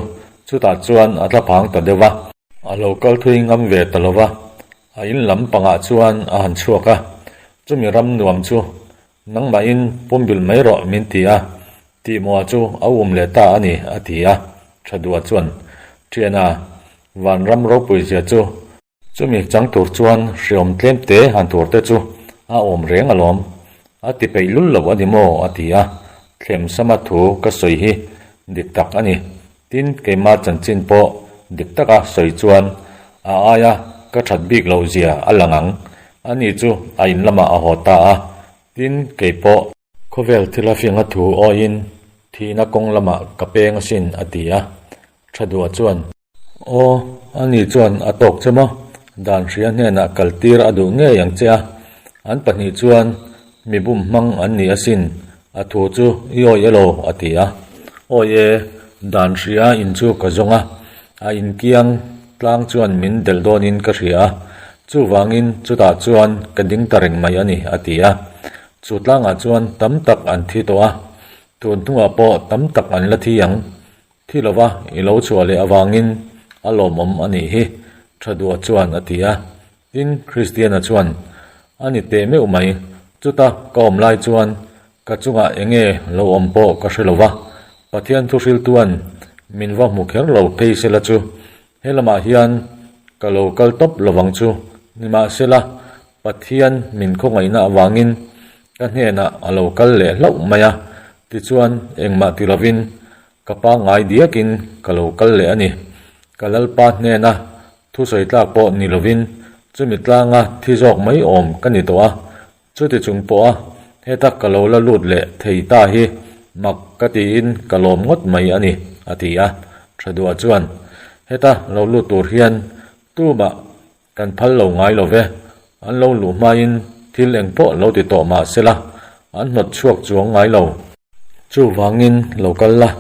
chutah chuan a tla phang ta deuh a. A lo kal thui ngam ve ta lo va, a in lam pangah chuan a han chhuak a, chumi ram nuam chu nangmahin pumbilh mai rawh min ti a, tihmuah chu a um leh ta a ni a ti a, Thaduah chuan Thiana vanram ropui zia chu Chumi chang tur chuan hreawm tlem te han tur te chu a awm reng alawm. A ti peih lul lo a ni maw? a ti a. Thlemsama thu ka sawi hi dik tak a ni. Tin, keima chanchin pawh dik taka sawi chuan a aia ka that bik loh zia a lang ang. Ani chu a in lamah a haw ta a. Tin, kei pawh. Khawvel thil a finga thu awiin thihna kawng lamah ka peng asin a ti a. Thaduah chuan. Aw, ani chuan a tawk che maw? Dan hria hnenah kal tir a duh ngei ang che a, an pahnih chuan mi bum hmang an ni asin, a thu chu i awih elo? a ti a. Awi e, dan hria in chu ka zawng a, a inkiang tlang chuan min delh dawnin ka hria a, chuvangin chutah chuan ka ding ta reng mai a ni, a ti a. Chu tlangah chuan tam tak an thi tawh a, tun hnungah pawh tam tak an la thi ang. Thi lova i lo chhuah leh avangin a lawmawm a nih hi, Thaduah chuan a ti a. Tin, Kristiana chuan, A ni teh meuh mai, chuta ka awm lai chuan ka chungah eng nge lo awm pawh ka hre lova, Pathian thuhriltuan min va hmu kher lo phei sela chu he lamah hian ka lo kal tawp lovang chu, nimahsela Pathian min khawngaihna avangin ka hnenah a lo kal leh hlauh mai a, tichuan engmah ti lovin Ka pangngai diakin ka lo kal leh a ni. Ka Lalpa hnena thusawi tlak pawh ni lovin chumi tlanga thi zawk mai awm ka ni tawh a, chuti chung pawha heta ka lo la lut leh thei ta hi mak ka tiin ka lawm ngawt mai a ni, a ti a. Thaduah chuan, Heta lo lut tur hian tumah kan phal lo ngai lo ve, an lo luh hmain thil eng pawh lo ti tawh mah sela, an hnawt chhuak chuang ngai lo. Chuvangin lo kal la,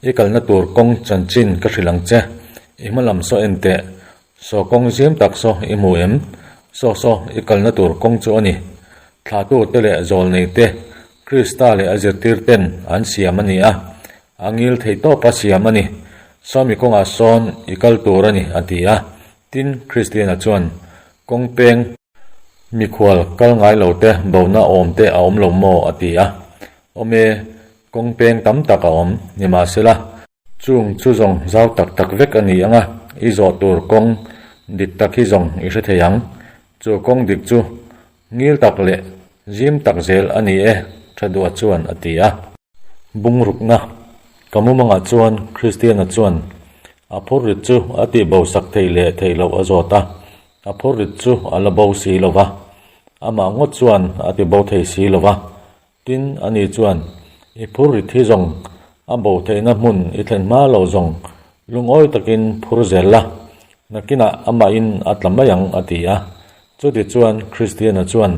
i kalna tur kawng chanchin ka hrilh ang che, i hma lam saw en teh, saw kawng zim tak saw i hmu em? Saw saw i kalna tur kawng chu a ni. Thlahtu te leh zawlnei te, Krista leh a zirtir ten an siam a ni a, a ngil theih tawp a siam a ni. Sawmi kawngah sawn i kal tur a ni, a ti a. Tin, Kristiana chuan, Kawng peng, mikhual kal ngai lo te bona awm te a awm lo maw? a ti a. Awm e, kawng peng tam tak a awm, nimahsela, chung chu zawng zau tak tak vek a ni ang a, i zawh tur kawng dik tak hi zawng i hre thei ang. Chu kawng dik chu ngil tak leh zim tak zel a ni e, Thaduah chuan a ti a. Bungrukna, Ka mumangah chuan Kristiana chuan a phurrit chu a tihbo sak theih leh theih loh a zawt a, a phurrit chu a la bo si lo va, amah ngawt chuan a tibo thei si lo va. Tin, ani chuan, I phurrit hi zawng a bo theihna hmun i thlen hma lo zawng lungawi takin phur zel la, nakinah amahin a tla mai ang, a ti a. Chutichuan Kristiana chuan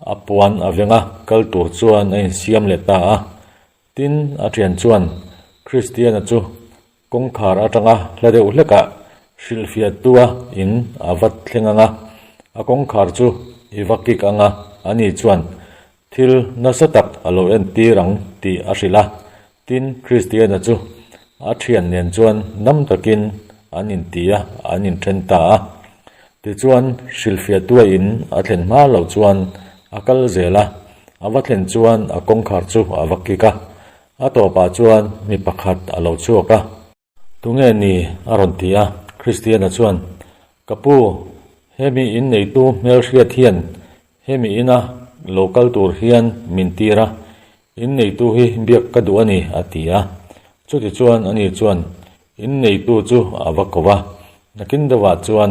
A puan a veng a, kal tur chuan a insiam leh ta a. Tin, a thian chuan Kristiana chu kawngkhar atanga hla deuh hlekah hrilhfiahtua in a va thleng ang a, a kawngkhar chu i va kik ang a, ani chuan thil nasa tak a lo entir ang tih a hrilh a. Tin, Kristiana chu. A thian nen chuan dam takin an inti a, an inthen ta a. Tichuan, hrilhfiahtua in a thlen hma loh chuan a kal zel a, a va thlen chuan a kawngkhar chu a va kik a. A tawpah chuan mi pakhat a lo chhuak a. Tunge ni? a rawn ti a. Kristiana chuan, Ka pu, hemi inneitu hmelhriat hian hemi ina lo kal tur hian min tir a, Inneitu hi biak ka duh a ni, a ti a. Chutichuan ani chuan inneitu chu a va ko va. Nakin deuhah chuan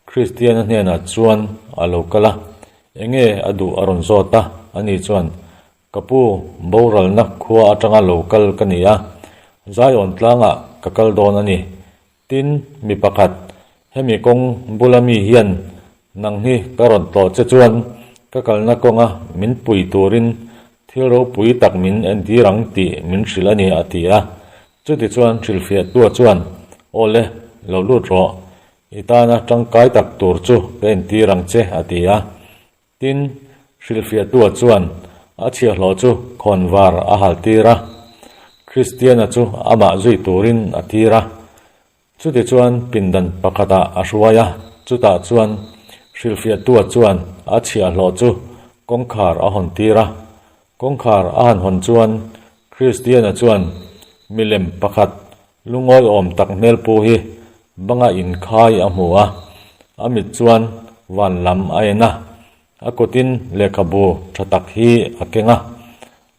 Kristiana hnenah chuan a lo kal a, enge a duh a rawn zawt a. Ani chuan, Ka pu, boralna khua atanga lo kal ka ni a, Zion tlangah ka kal dawn a ni. Tin, mi pakhat, hemi kawng bula mi hian nang hi ka rawn tlawh che chuan ka kalna kawnga min pui turin thil ropui tak min entir ang tih min hrilh a ni, a ti a. Chutichuan hrilhfiahtua chuan, Aw le, lo lut rawh, i tana tangkai tak tur chu ka entir ang che, a ti a. Tin, hrilhfiahtua chuan a chhiahhlawh chu khawnvar a haltir a, Kristiana chu amah zui turin a tir a. Chutichuan pindan pakhatah a hruai a, chutah chuan hrilhfiahtua chuan a chhiahhlawh chu kawngkhar a hawn tir a. Kawngkhar a han hawn chuan Kristiana chuan milem pakhat lungawi awm tak hmelpu hi banga inkhai a hmu a, a mit chuan van lam a en a, a kutin lehkhabu tha tak hi a keng a,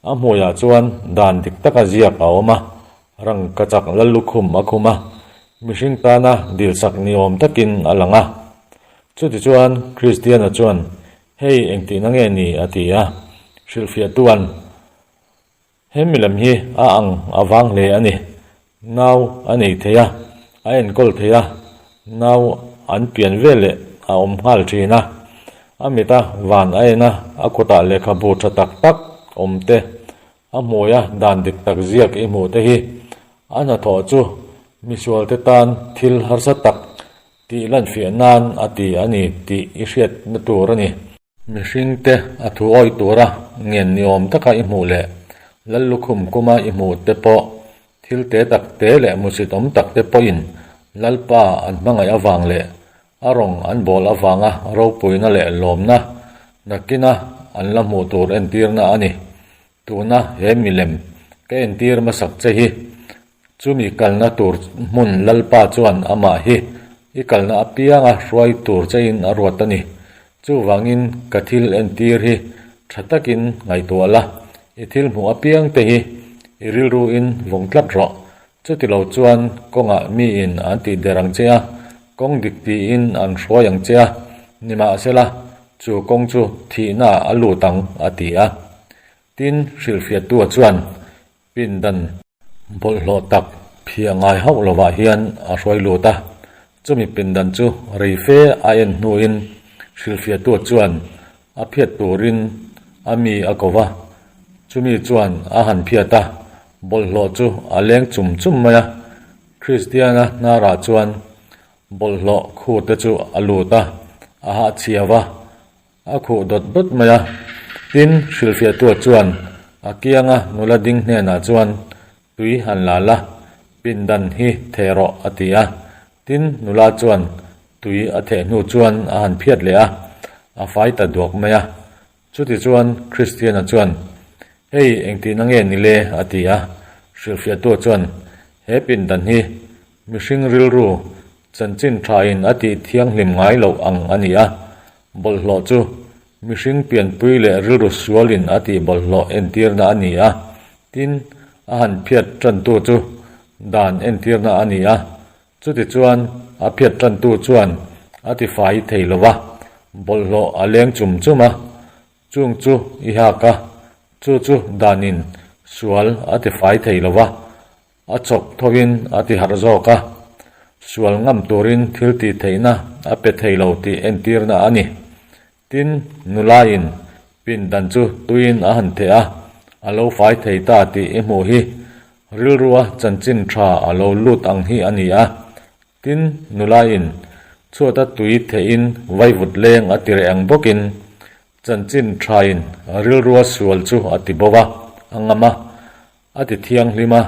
a hmuiah chuan dan dik taka ziak a awm a, rangkachak lallukhum a khum a, mihring tana dilsak ni awm takin a lang a. Chutichuan Kristiana chuan Hei engtihna nge ni? a ti a, hrilhfiahtuan He milem hi a ang a vang hle a ni. Nau a nei thei a, a enkawl thei a, nau an pian veleh a awm nghal thin a. A mita van a en a, a kutah lehkhabu tha tak tak awm te, a hmuia dan dik tak ziak i hmuh te hi a hnathawh chu misualte tan thil harsa tak tih lanfiah nan a ti a ni tih i hriatna tur a ni. Mihringte a thu awih tura ngen ni awm taka i hmuh leh Lal lukhum kuma i hmuh te pawh thil te tak te leh musit awm tak te pawhin Lalpa an hmangaih avang leh a rawng an bawl avanga ropuina leh lawmna nakina an la hmuh tur entirna a ni. Tuna he milem ka entir hmasak che hi Chumi kalna tur hmun Lalpa chuan amah hi i kalna apianga hruai tur chein a ruat a ni. Chuvangin ka thil entir hi tha takin ngaihtuah la, i thil hmuh apiang te hi i rilruin vawng tlat rawh. Chutilo chuan kawngah miin an tih der ang che a, kawng dik tiin an hruai ang che a, nimahsela chu kawng chu thihnaah a lut ang, a ti a. Tin, hrilhfiahtua chuan Pindan bawlhhlawh tak phiah ngai hauh lovah hian a hruai lut a, chumi pindan chu rei fe a en hnuin hrilhfiahtu chuan a phiat turin a mi a ko va, chumi chuan a han phiat a, bawlhhlawh chu a leng chum chum mai a, Kristiana hnarah chuan bawlhhlawh khur te chu a lut a, a hahchhiau va. A khuh dawt dawt mai a, tin, hrilhfiahtua chuan a kianga nula ding hnenah chuan tui han la la, pindan hi theh rawh a ti a. Tin, nula chuan tui a theh hnu chuan a han phiat leh a, a fai ta duak mai a. Chutichuan Kristiana chuan, Hei engtihna nge ni le? a ti a. Hrilhfiahtua chuan, He pindan hi mihring rilru chanchin thain a tih thianghlim ngai loh ang a ni a. Bawlhhlawh chu mihring pianpui leh rilru sualin a tih bawlhhlawh entirna a ni a, tin, a han phiat tantu chu dan entirna a ni a. Chutichuan, a phiat tantu chuan a tifai thei lo va, bawlhhlawh a leng chum chum a, chung chu i hak a, chu chu danin sual a tifai thei lo va, A chawk thovin a ti harh zawk a, sual ngam turin thil tih theihna a pe thei lo tih entirna a ni. Tin, nulain pindan chu tuiin a han theh a, a lo fai thei ta tih i hmuh hi rilrua chanchin tha a lo lut ang hi a ni a. Tin, nulain chhuata tui thehin vaivut leng a ti reh ang bawkin chanchin thain rilrua sual chu a ti bo a, a ngam a. A ti thianghlim a,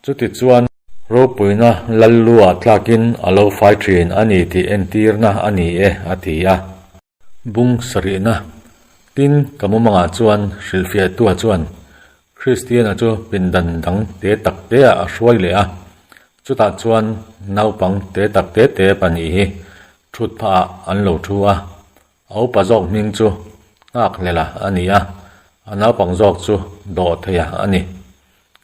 chuti chuan. Ropuina lal lu-ah tlakin a lo fai thin a ni tih entirna a ni e, a ti a. Bung sarihna, Tin, ka mumangah chuan hrilhfiahtua chuan Kristiana chu pindan dang te tak teah a hruai leh a, chutah chuan naupang te tak te te pahnih hi thut phahah an lo thu a. A upa zawk hming chu Nghakhlelha a ni a, a naupang zawk chu Dawhtheia a ni.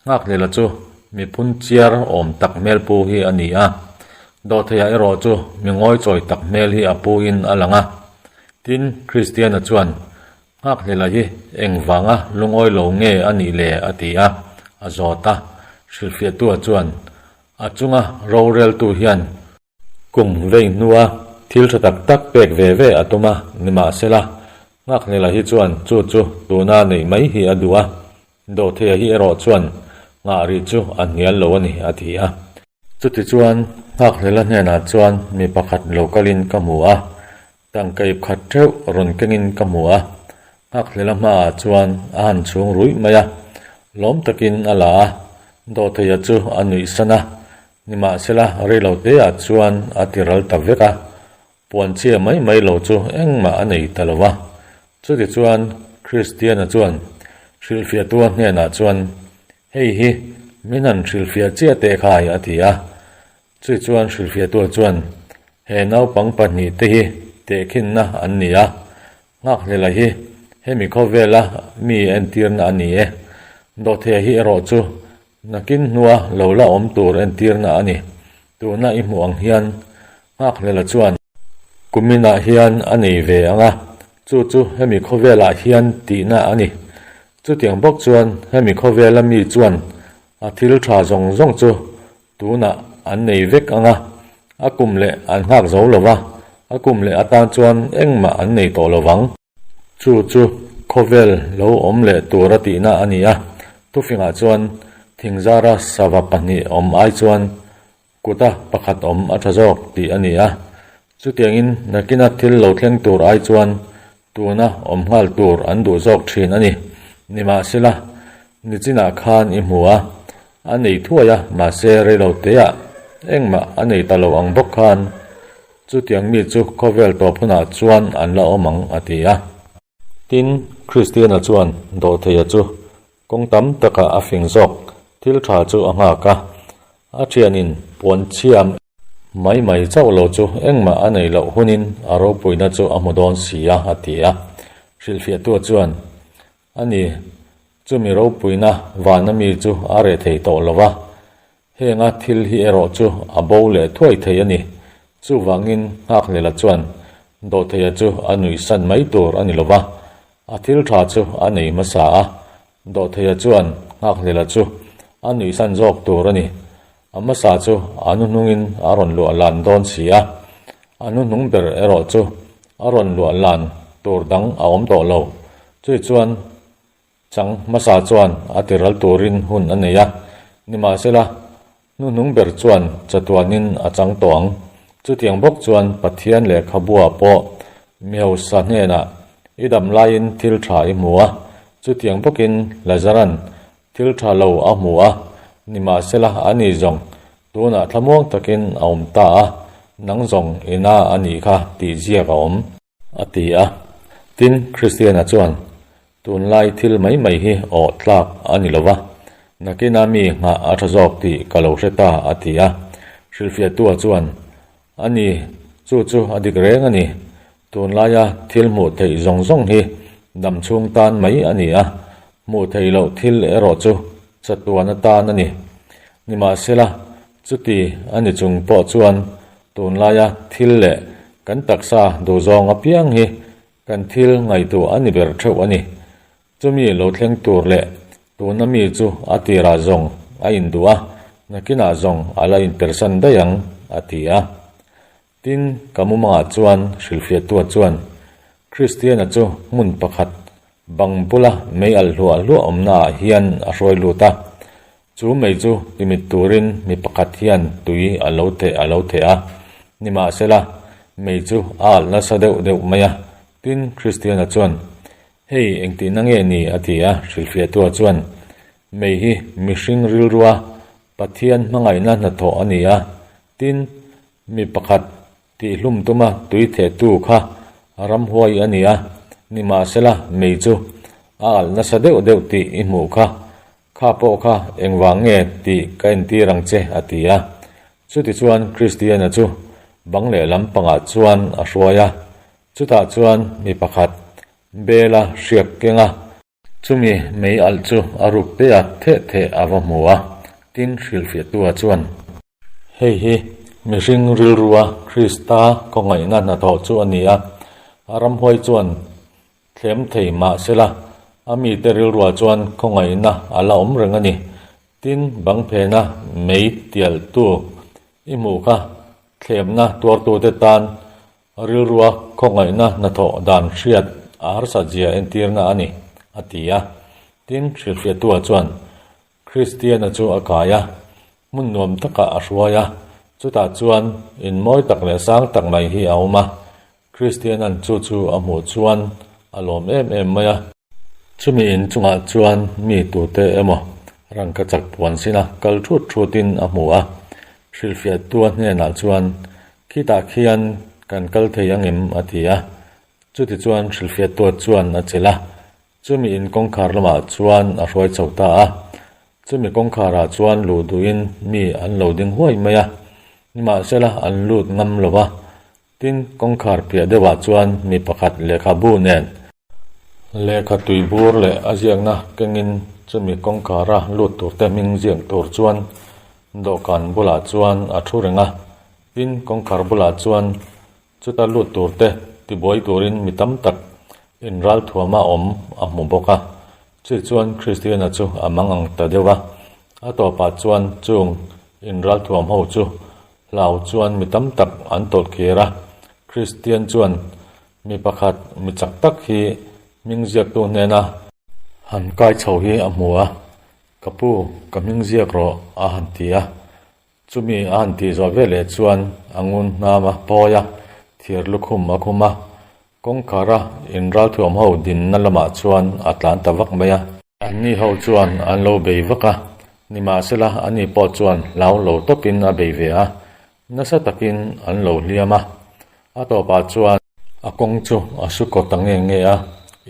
Nghakhlelha chu mi phunchiar awm tak hmel pu hi a ni a, Dawhtheia erawh chu mi ngawichawi tak hmel hi a pu in a lang a. Tin, Kristiana chuan, Nghakhlelha hi engvanga lungawi lo nge a nih le? a ti a, a zawt a. Hrilhfiahtua chuan, A chunga roreltu hian Kum vei hnua thil tha tak tak pek ve ve a tum a, nimahsela, Nghakhnela hi chuan chu chu tuna neih mai hi a duh a, Dawhtheia hi erawh chuan nghah rih chu a hnial lo a ni, a ti a. Chutichuan, Nghakhnela hnenah chuan mi pakhat lo kalin ka hmu a, Tangka ip khat theuh rawn kengin ka hmu a, nghakhlel a hmaah chuan a han chhung ruih mai a, lawm takin a la a, Dawhtheia chu a nuih san a, nimahsela reilo teah chuan a ti ral ta vek a, puanchhia mai mai lo chu engmah a nei ta lo va. Chutichuan Kristiana chuan hrilhfiahtua hnenah chuan, Hei hi min han hrilhfiah chiah teh khai a ti a. Chui chuan hrilhfiahtua chuan, He naupang pahnihte hi tehkhinna an ni a, nghakhlelha hi hemi khawvela mi entirna a ni e. Dawhthei hi erawh chu nakin hnua lo la awm tur entirna a ni. Tuna i hmuh ang hian nghakhlelha chuan kuminah hian a nei ve ang a, chu chu hemi khawvelah hian tihna a ni. Chutiang bawk chuan hemi khawvela mi chuan a thil tha zawng zawng chu Tunah an nei vek ang a, a kum leh an nghak zo lo va, a kum leh atan chuan engmah an nei tawh lo vang. Chu chu khawvel lo awm leh tur a tihna a ni a, thufingah chuan thingzara sava pahnih awm ai chuan kuta pakhat awm a tha zawk tih a ni a. Chutiangin nakina thil lo thleng tur ai chuan tuna awm nghal tur an duh zawk thin a ni. Nimahsela, nichinah khan i hmu a, a nei thuai a, mahse reilo teah engmah a nei ta lo ang bawk khan chutiang mi chu khawvel tawp hunah chuan an la awm ang, a ti a. Tin, Kristiana chuan dawhtheia chu kawng tam takah a fing zawk thil tha chu a nghak a, a thianin puan chhiam mai mai chauh lo chu engmah a neih loh hunin a ropuina chu a hmu dawn si a, a ti a. Hrilhfiahtua chuan, A ni, chumi ropuina vana mi chu a reh thei tawh lo va, Henga thil hi erawh chu a bo leh thuai thei a ni. Chuvangin Nghakhlelha chuan Dawhtheia chu a nuihsan mai tur a ni lo va, a thil tha chu a nei hmasa a. Dawhtheia chuan Nghakhlelha chu a nuihsan zawk tur a ni. A hmasa chu a hnuhnungin a rawn luah lan dawn si a, a hnuhnung ber erawh chu a rawn luah lan tur dang a awm tawh lo. Chui chuan Chang hmasa chuan a tiral turin hun a nei a, nimahsela, hnuhnung ber chuan chatuanin a chang tawh ang. Chutiang bawk chuan Pathian lehkhabuah pawh mi hausa hnenah i dam laiin thil tha i hmu a, chutiang bawkin Lazaran thil tha lo a hmu a, nimahsela ani zawng tunah thlamuang takin a awm ta a, nang zawng i na a nih kha tih ziak a awm. A ti a. Tin, Kristiana chuan, Tunlai thil mai mai hi awh tlak a ni lo va, nakina mi nghah a tha zawk tih ka lo hre ta, a ti a. Hrilhfiahtua chuan, A ni, chu chu a dik reng a ni. Tunlaia thil hmuh theih zawng zawng hi dam chhung tan mai a ni a, hmuh theih loh thil erawh chu chatuan atan a ni. Nimahsela, chuti a ni chung pawh chuan Tunlaia thil leh kan taksa duhzawng apiang hi kan thil ngaihtuah a ni ber theuh a ni. Chumi lo thleng tur leh tuna mi chu a tirah zawng a induh a, nakinah zawng a la inpersan daih ang, a ti a. Tin, ka mumangah chuan hrilhfiahtua chuan Kristiana chu hmun pakhat bang bula mei alh hluah hluah awmnaah hian a hruai lut a. Chu mei chu timit turin mi pakhat hian tui a lo theh a lo theh a, nimahsela mei chu a alh nasa deuh deuh mai a. Tin, Kristiana chuan, Hei engtihna nge ni? a ti a, hrilhfiahtua chuan, Mei hi mihring rilrua. Pathian hmangaihna hnathawh a ni a, tin, mi pakhat tihhlum tuma tui thehtu kha ramhuai a ni a, nimahsela mei chu a alh nasa deuh deuh tih i hmuh kha, kha pawh kha engvang nge tih ka entir ang che, a ti a. Chutichuan Kristiana chu bang lehlam pangah chuan a hruai a, chutah chuan mi pakhat Bela hriak keng a, Chumi mei alh chu a ruk te a theh theh a va hmu a, tin hrilhfiahtua chuan. Hei hi mihring rilrua Krista khawngaihna hnathawh chu a ni a, a ramhuai chuan thlem thei mah sela, a mite rilruah chuan khawngaihna a la awm reng a ni. Tin, bang phena mei tialtu i hmuh kha thlemna tuartute tan Rilrua khawngaihna hnathawh dan hriat a harsat zia entirna a ni, a ti a. Tin, hrilhfiahtua chuan Kristiana chu a kai a, hmun nuam takah a hruai a, chutah chuan in mawi tak leh sang tak mai hi a awm a. Kristiana'n chu chu a hmuh chuan a lawm em em mai a. Chumi in chungah chuan mi tute emaw rangka chak puan sina kal thut thutin a hmu a. Hrilhfiahtua hnenah chuan Khitah khian kan kal thei ang em? a ti a. Chutichuan hrilhfiahtua chuan a chelh a, chumi in kawngkhar lamah chuan a hruai chho ta a. Chumi kawngkharah chuan luh duhin mi an lo ding huai mai a, nimahsela an lut ngam lo va. Tin, kawngkhar piah deuhah chuan mi pakhat lehkhabu nen, lehkha tui bur leh a ziakna kengin chumi kawngkhara lut turte hming ziak tur chuan dawhkan bulah chuan a thu reng a. Tin, kawngkhar bulah chuan chuta lut turte tibuai turin mi tam tak inralthuama awm a hmu bawk a. Chu chuan Kristiana chu a mang ang ta deuh a. A tawpah chuan chung inralthuam ho chu hlau chuan mi tam tak an tawlh kir a. Kristian chuan mi pakhat mi chak tak hi hming ziaktu hnena han kai chho hi a hmu a, Ka pu, ka hming ziak rawh a han ti a. Chumi a han tih zawh veleh chuan a ngun hnam a pawi a, thir lukhum a khum a, kawngkhara inralthuam ho dinna lamah chuan a tlan ta vak mai a. Anni ho chuan an lo bei vak a, nimahsela ani pawh chuan hlau lo tawpin a bei ve a, nasa takin an lo hliam a. A tawpah chuan a kawng chu a su kaw ta nge nge a,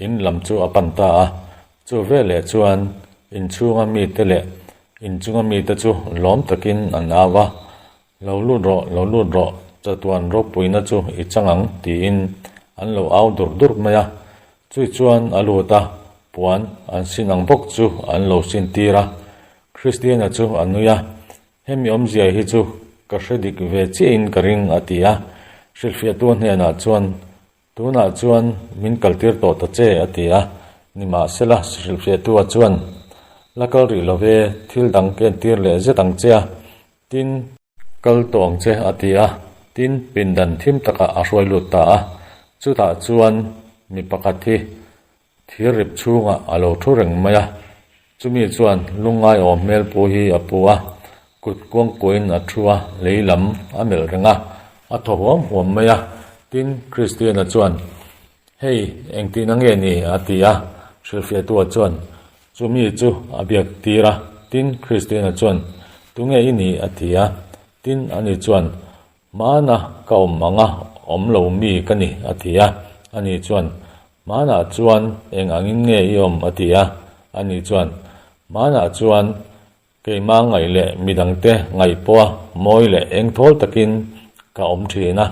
in lam chu a pan ta a. Chu veleh chuan inchhunga mite leh Inchunga mite chu lawm takin an au a, Lo lut rawh, lo lut rawh, chatuan ropuina chu i chang ang, tiin an lo au dur dur mai a. Chui chuan a lut a, puan an sin ang bawk chu an lo sin tir a. Kristiana chu a nui a, Hemi awmzia hi chu ka hre dik ve chiahin ka ring, a ti a. Hrilhfiahtu hnenah chuan, Tunah chuan min kaltir tawh ta che, a ti a. Nimahsela, hrilhfiahtua chuan, La kal rih lo ve, thil dang ka entir leh zet ang che a, tin, kal tawh ang che, a ti a, tin, pindan thim takah a hruai lut ta a. Chutah chuan mi pakhat hi Thir rip chhungah a lo thu reng mai a, chumi chuan lungngai awm hmel pu hi a pu a, kut kuangkuahin a thu a, lei lam a melh reng a, a thaw huam huam mai a. Tin, Kristiana chuan, Hei, engtihna nge ni? a ti a. Hrilhfiahtua chuan chumi chu a biak tir a. Tin, Kristiana chuan, Tunge i nih? a ti a. Tin, ani chuan, Hmana ka awm ang a, awm lo mi ka ni, a ti a. Ani chuan, Hmanah chuan eng angin nge i awm? a ti a. Ani chuan, Hmanah chuan keimah ngaih leh midangte ngaih pawha mawi leh engthawl takin ka awm thin a,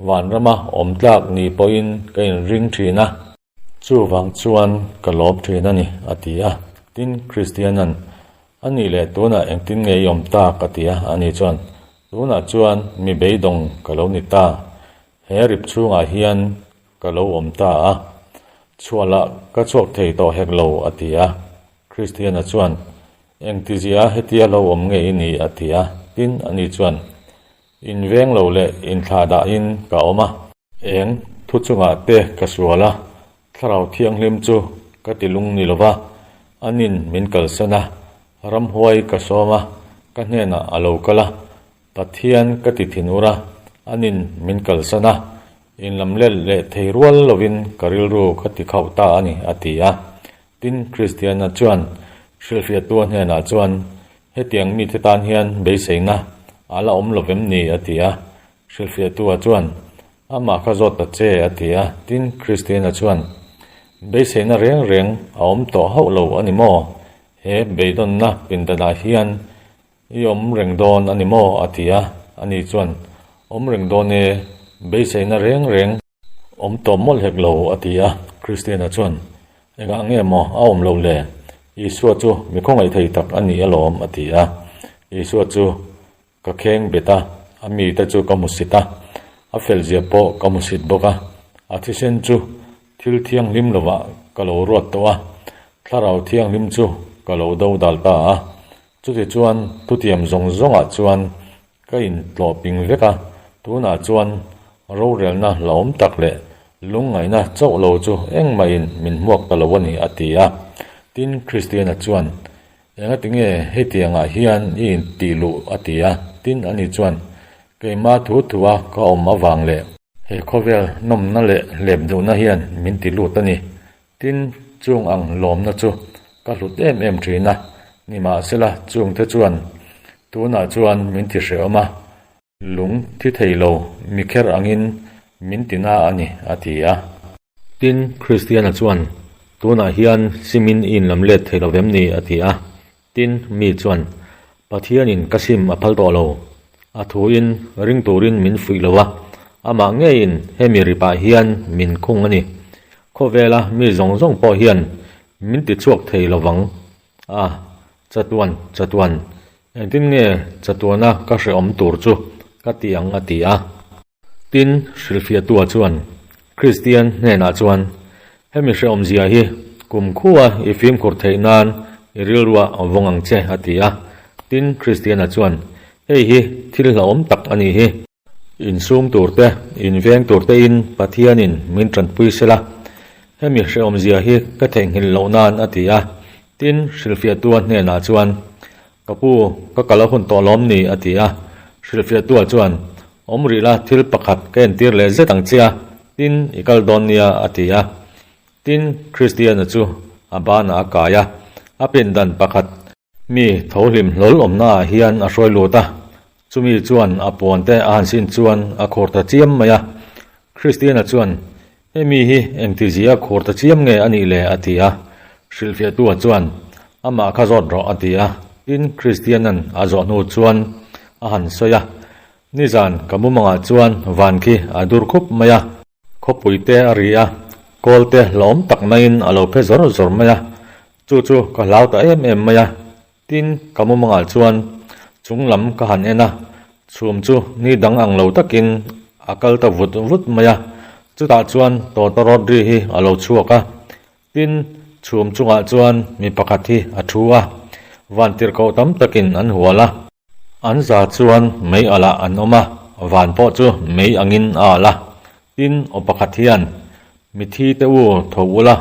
vanrama awm tlak ni pawhin ka inring thin a. Chuvang chuan ka lawm thin a ni, a ti a. Tin, Kristiana'n, A nih leh tunah engtin nge i awm tak? a ti a. Ani chuan, Tunah chuan mi beidawng ka lo ni ta. He rip chhungah hian ka lo awm ta a. Chhuah lah ka chhuak thei tawh hek lo, a ti a. Kristiana chuan, Engtizia hetia lo awm nge i ni? a ti a. Tin, ani chuan, Inveng lo leh inthlahdahin ka awm a. Eng thu chungah te ka sual a, Thlarau Thianghlim chu ka ti lung ni lova, anin min kalsan a, ramhuai ka sawm a, ka hnenah a lo kal a, Pathian ka ti thinur a, anin min kalsan a, inlam let leh thei rual lovin ka rilru ka ti khauh ta a ni, a ti a. Tin, Kristiana chuan hrilhfiahtua hnenah chuan. Hetiang mite tan hian beiseina a la awm lo vem ni? a ti a. Hrilhfiahtua chuan, Amah kha zawt ta che, a ti a. Tin, Kristiana chuan, Beiseina reng reng a awm tawh hauh lo a ni maw? He beidawnna pindanah hian I awm reng dawn a ni maw? a ti a. Ani chuan, Awm reng dawn e, beiseina reng reng awm tawh mawlh hek lo, a ti a. Kristiana chuan, Engah nge maw a awm loh le? Isua chu mi khawngaih thei tak a ni alawm, a ti a. Isua chu ka kheng bet a, a mite chu ka hmusit a, a felzia pawh ka hmusit bawk a, a thisen chu thil thianghlim lovah ka lo ruat tawh a, Thlarau Thianghlim chu ka lo do dal ta a. Chutichuan, thutiam zawng zawngah chuan ka intlawh ping vek a, tunah chuan rorelna hlauhawm tak leh lungngaihna chauh lo chu engmahin min hmuak ta lo a ni, a ti a. Tin, Kristiana chuan, Engati nge hetiangah hian i intih luh? a ti a. Tin, ani chuan, Keimah thu thua ka awm avang leh he khawvel nawmna leh hlep duhna hian min ti lut a ni, Tin, chung ang lawmna chu ka hlut em em thin a, nimahsela chungte chuan tunah chuan min ti hrehawm a, lung thi thei lo mi kher angin min ti na a ni, a ti a. Tin, Kristiana chuan, Tunah hian simin i inlam let thei lo vem ni? a ti a. Tin, mi chuan, Pathianin ka sim a phal tawh lo. A thuin ring turin min fuih lo a, amah ngeiin hemi ripah hian min khung a ni. Khawvela mi zawng zawng pawh hian min ti chhuak thei lo vang. A, chatuan, chatuan, engtin nge chatuana ka hrehawm tur chu ka ti ang a ti a. Tin, hrilhfiahtua chuan Kristian hnenah chuan, Hemi hrehawmzia hi kum khua i fimkhur theih nan i rilruah vawng ang che, a ti a. Tin, Kristiana chuan, Hei hi thil hlauhawm tak a nih hi. Insum tur te, inveng tur tein Pathianin min tanpui sela, hemi hrehawmzia hi ka theihnghilh loh nan, a ti a. Tin, hrilhfiahtua hnenah chuan, Ka pu, ka kal a hun tawh lawm ni? a ti a. Hrilhfiahtua chuan, Awm rih la, thil pakhat ka entir leh zet ang che a, tin, i kal dawn nia, a ti a. Tin, Kristiana chu a banah a kai a, a pindan pakhat mi tho hlim hlawl awmnaah hian a hruai lut a. Chumi chuan a puan te a han sin chuan a khur ta chiam mai a. Kristiana chuan, Hemi hi engtizia khur ta chiam nge a nih le? a ti a. Hrilhfiahtua chuan, Amah kha zawt rawh, a ti a. Tin, Kristianan a zawh hnu chuan a han sawi a, Nizan ka mumangah chuan van khi a dur khup mai a. Khawpui te a ri a, kawl te hlawm tak maiin a lo phe zawr zawr mai a. Chu chu ka hlau ta em em mai a. Tin, ka mumangah chuan chung lam ka han en a, chhum chu ni dang ang lo takin a kal ta vut vut mai a, chutah chuan tawtawrawt ri hi a lo chhuak a. Tin, chhum chungah chuan mi pakhat hi a thu a, vantirhkoh tam takin an hual a. An za chuan mei alh ah an awm a, van pawh chu mei angin a alh a. Tin, aw pakhat hian, Mithi te u tho ula,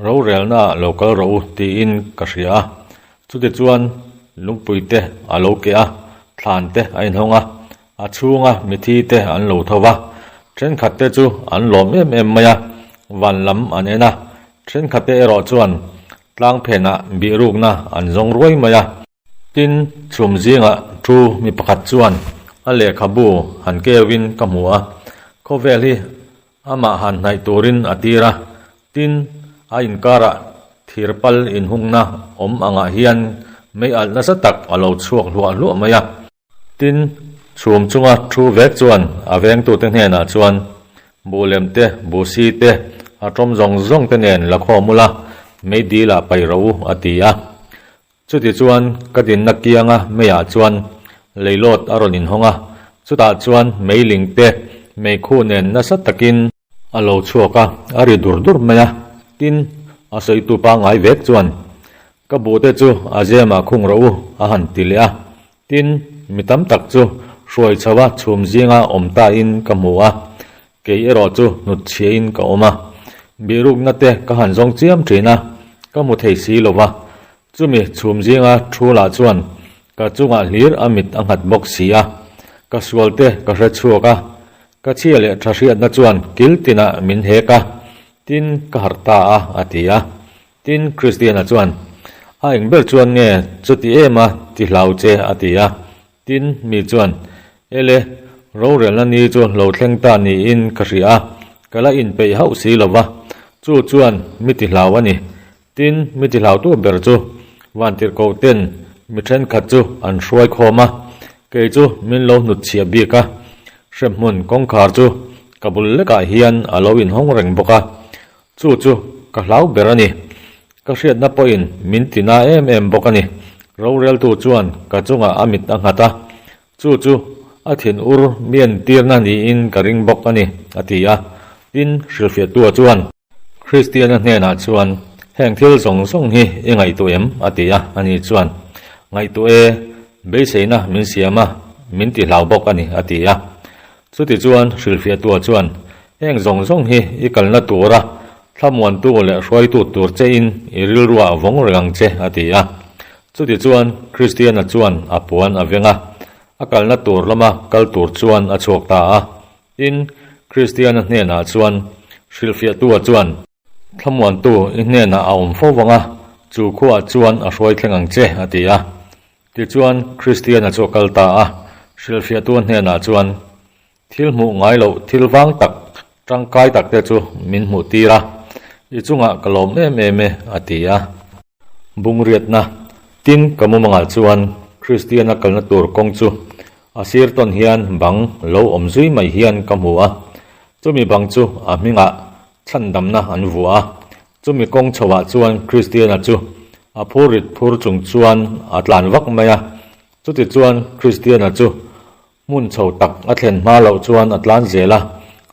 rorelna ah lo kal rawh u tiin ka hria a. Chutichuan lungpui te a lo keh a, thlan te a inhawng a, a chhunga mithi te an lo tho va. Thenkhat te chu an lawm em em mai a, van lam an en a, thenkhat te erawh chuan tlang phenah bihrukna an zawng ruai mai a. Tin, chhum zingah thu mi pakhat chuan a lehkhabu han keuin ka hmu a, khawvel hi amah han hnaih turin a tir a. Tin, a inkarah thir pal inhungna awm angah hian mei alh nasa tak a lo chhuak hluah hluah mai a. Tin, chhum chunga thu vek chuan a vengtute hnenah chuan buhlem te, buhsi te, a tawm zawng zawng te nen la khawm ula, mei dilah paih rawh u, a ti a. Chutichuan ka dinna kianga meiah chuan leilawt a rawn inhawng a, chutah chuan meiling te meikhu nen nasa takin a lo chhuak a, a ri dur dur mai a. Tin, a sawitu pangngai vek chuan, Ka buhte chu a zemah khung rawh u, a han ti leh a. Tin, mi tam tak chu hruai chho a chhum zinga awm tain ka hmu a, kei erawh chu hnutchhiain ka awm a. Bihrukna te ka han zawng chiam thin a, ka hmu thei si lo va. Chumi chhum zinga thu lah chuan ka chungah hlir a mit a nghat bawk si a, ka sual te ka hre chhuak a, ka chhia leh tha hriatna chuan kil tinah min hek a, tin ka harh ta a, a ti a. Tin, Kristiana chuan. A eng ber chuan nge chuti em a ti hlau che? a ti a. Tin, mi chuan, Ele, rorelna ni chu lo thleng ta niin ka hria a, ka la inpeih hauh si lo va, chu chuan mi ti hlau a ni. Tin, mi ti hlautu ber chu Vantirhkoh ten mi thenkhat chu an hruai khawm a, kei chu min lo hnutchhiah bik a, hremhmun kawngkhar chu ka bul lekah hian a lo inhawng reng bawk a, chu chu ka hlau ber a ni. Ka hriatna pawhin min ti na em em bawk a ni. Roreltu chuan ka chungah a mit a nghat a, chu chu a thinur mian tirna niin ka ring bawk a ni, a ti a. Tin, hrilhfiahtua chuan. Kristiana hnenah chuan, Heng thil zawng zawng hi i ngaihtuah em? a ti a. Ani chuan, Ngaihtuah e, beiseina min siam a, min ti hlau bawk a ni, a ti a. Chutichuan hrilhfiahtua chuan, Heng zawng zawng hi i kalna tura thlamuantu leh hruaitu tur chein i rilruah vawng reng ang che, a ti a. Chutichuan Kristiana chuan a puan a veng a, a kalna tur lama kal tur chuan a chhuak ta a. Tin, Kristiana hnenah chuan hrilhfiahtua chuan, Thlamuantu i hnenah a awm fo vang a, chu khuaah chuan a hruai thleng ang che, a ti a. Tichuan, Kristiana chu a kal ta a, hrilhfiahtua hnenah chuan, Thil hmuh ngai loh thil vang tak, tangkai tak te chu min hmuh tir a, i chungah ka lawm em em e, a ti a. Bungriatna, Tin, ka mumangah chuan Kristiana kalna tur kawng chu a sir tawn hian bang lo awm zui mai hian ka hmu a. Chumi bang chu a hmingah chhandamna an vuah a. Chumi kawng chhoah chuan Kristiana chu a phur rit phur chung chuan a tlan vak mai a. Chutichuan Kristiana chu Hmun chho tak a thlen hma loh chuan a tlan zel a,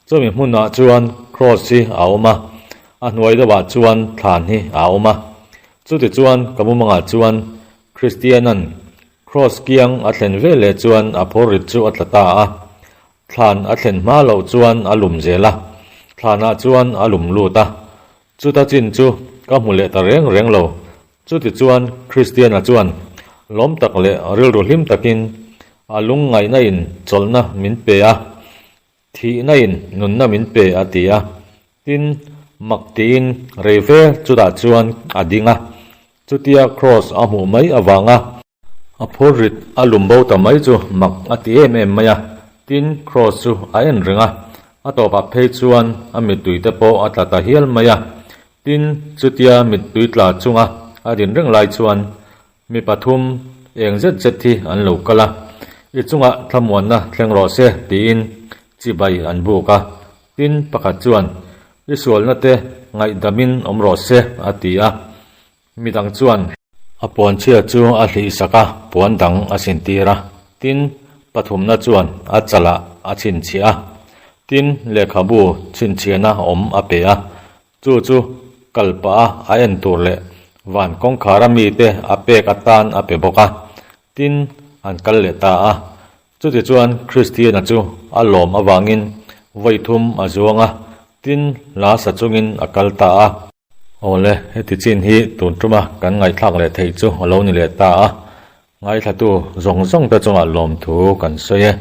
chumi hmunah chuan Kraws hi a awm a, a hnuai deuhah chuan thlan hi a awm a. Chutichuan ka mumangah chuan Kristianan Kraws kiang a thlen ve leh chuan a phurrit chu a tla ta a, thlan a thlen hma loh chuan a lum zel a, thlanah chuan a lum lut a. Chuta chin chu ka hmu leh ta reng reng lo. Chutichuan Kristiana chuan lawm tak leh rilru hlim takin a lungngaihna in chawlhna min pe a, thihna in nunna min pe a ti a. Tin, mak tiin rei ve chutah chuan a ding a, chutia kraws a hmuh mai avanga a phurrit a lum bo ta mai chu mak a ti em em mai a. Tin, kraws chu a en reng a, a tawpah phei chuan a mittui te pawh a tla ta hial mai a. Tin, chutia mittui tla chunga a din reng lai chuan Mi pathum eng zet zet hi an lo kal a, i chungah thlamuanna thleng rawh se tiin chibai an buk a. Tin, pakhat chuan, I sualna te ngaihdamin awm rawh se a ti a. Midang chuan. A puanchhia chu a hlihsak a, puan dang a sintir a. Tin, pathumna chuan a chalah a chhinchhiah a. Tin, lehkhabu chhinchhiahna awm a pe a. Chu chu kal pah a a en tur leh van kawngkhar a mite a pek atan a pe bawk a, tin an kal leh ta a. Chutichuan Kristiana chu a lawm avangin vawi thum a zuang a, tin hla sa chungin a kal ta a. Awle, heti chin hi tun tuma kan ngaihthlak leh theih chu a lo ni leh ta a, ngaithlatu zawng zawng te chungah lawmthu kan sawi e.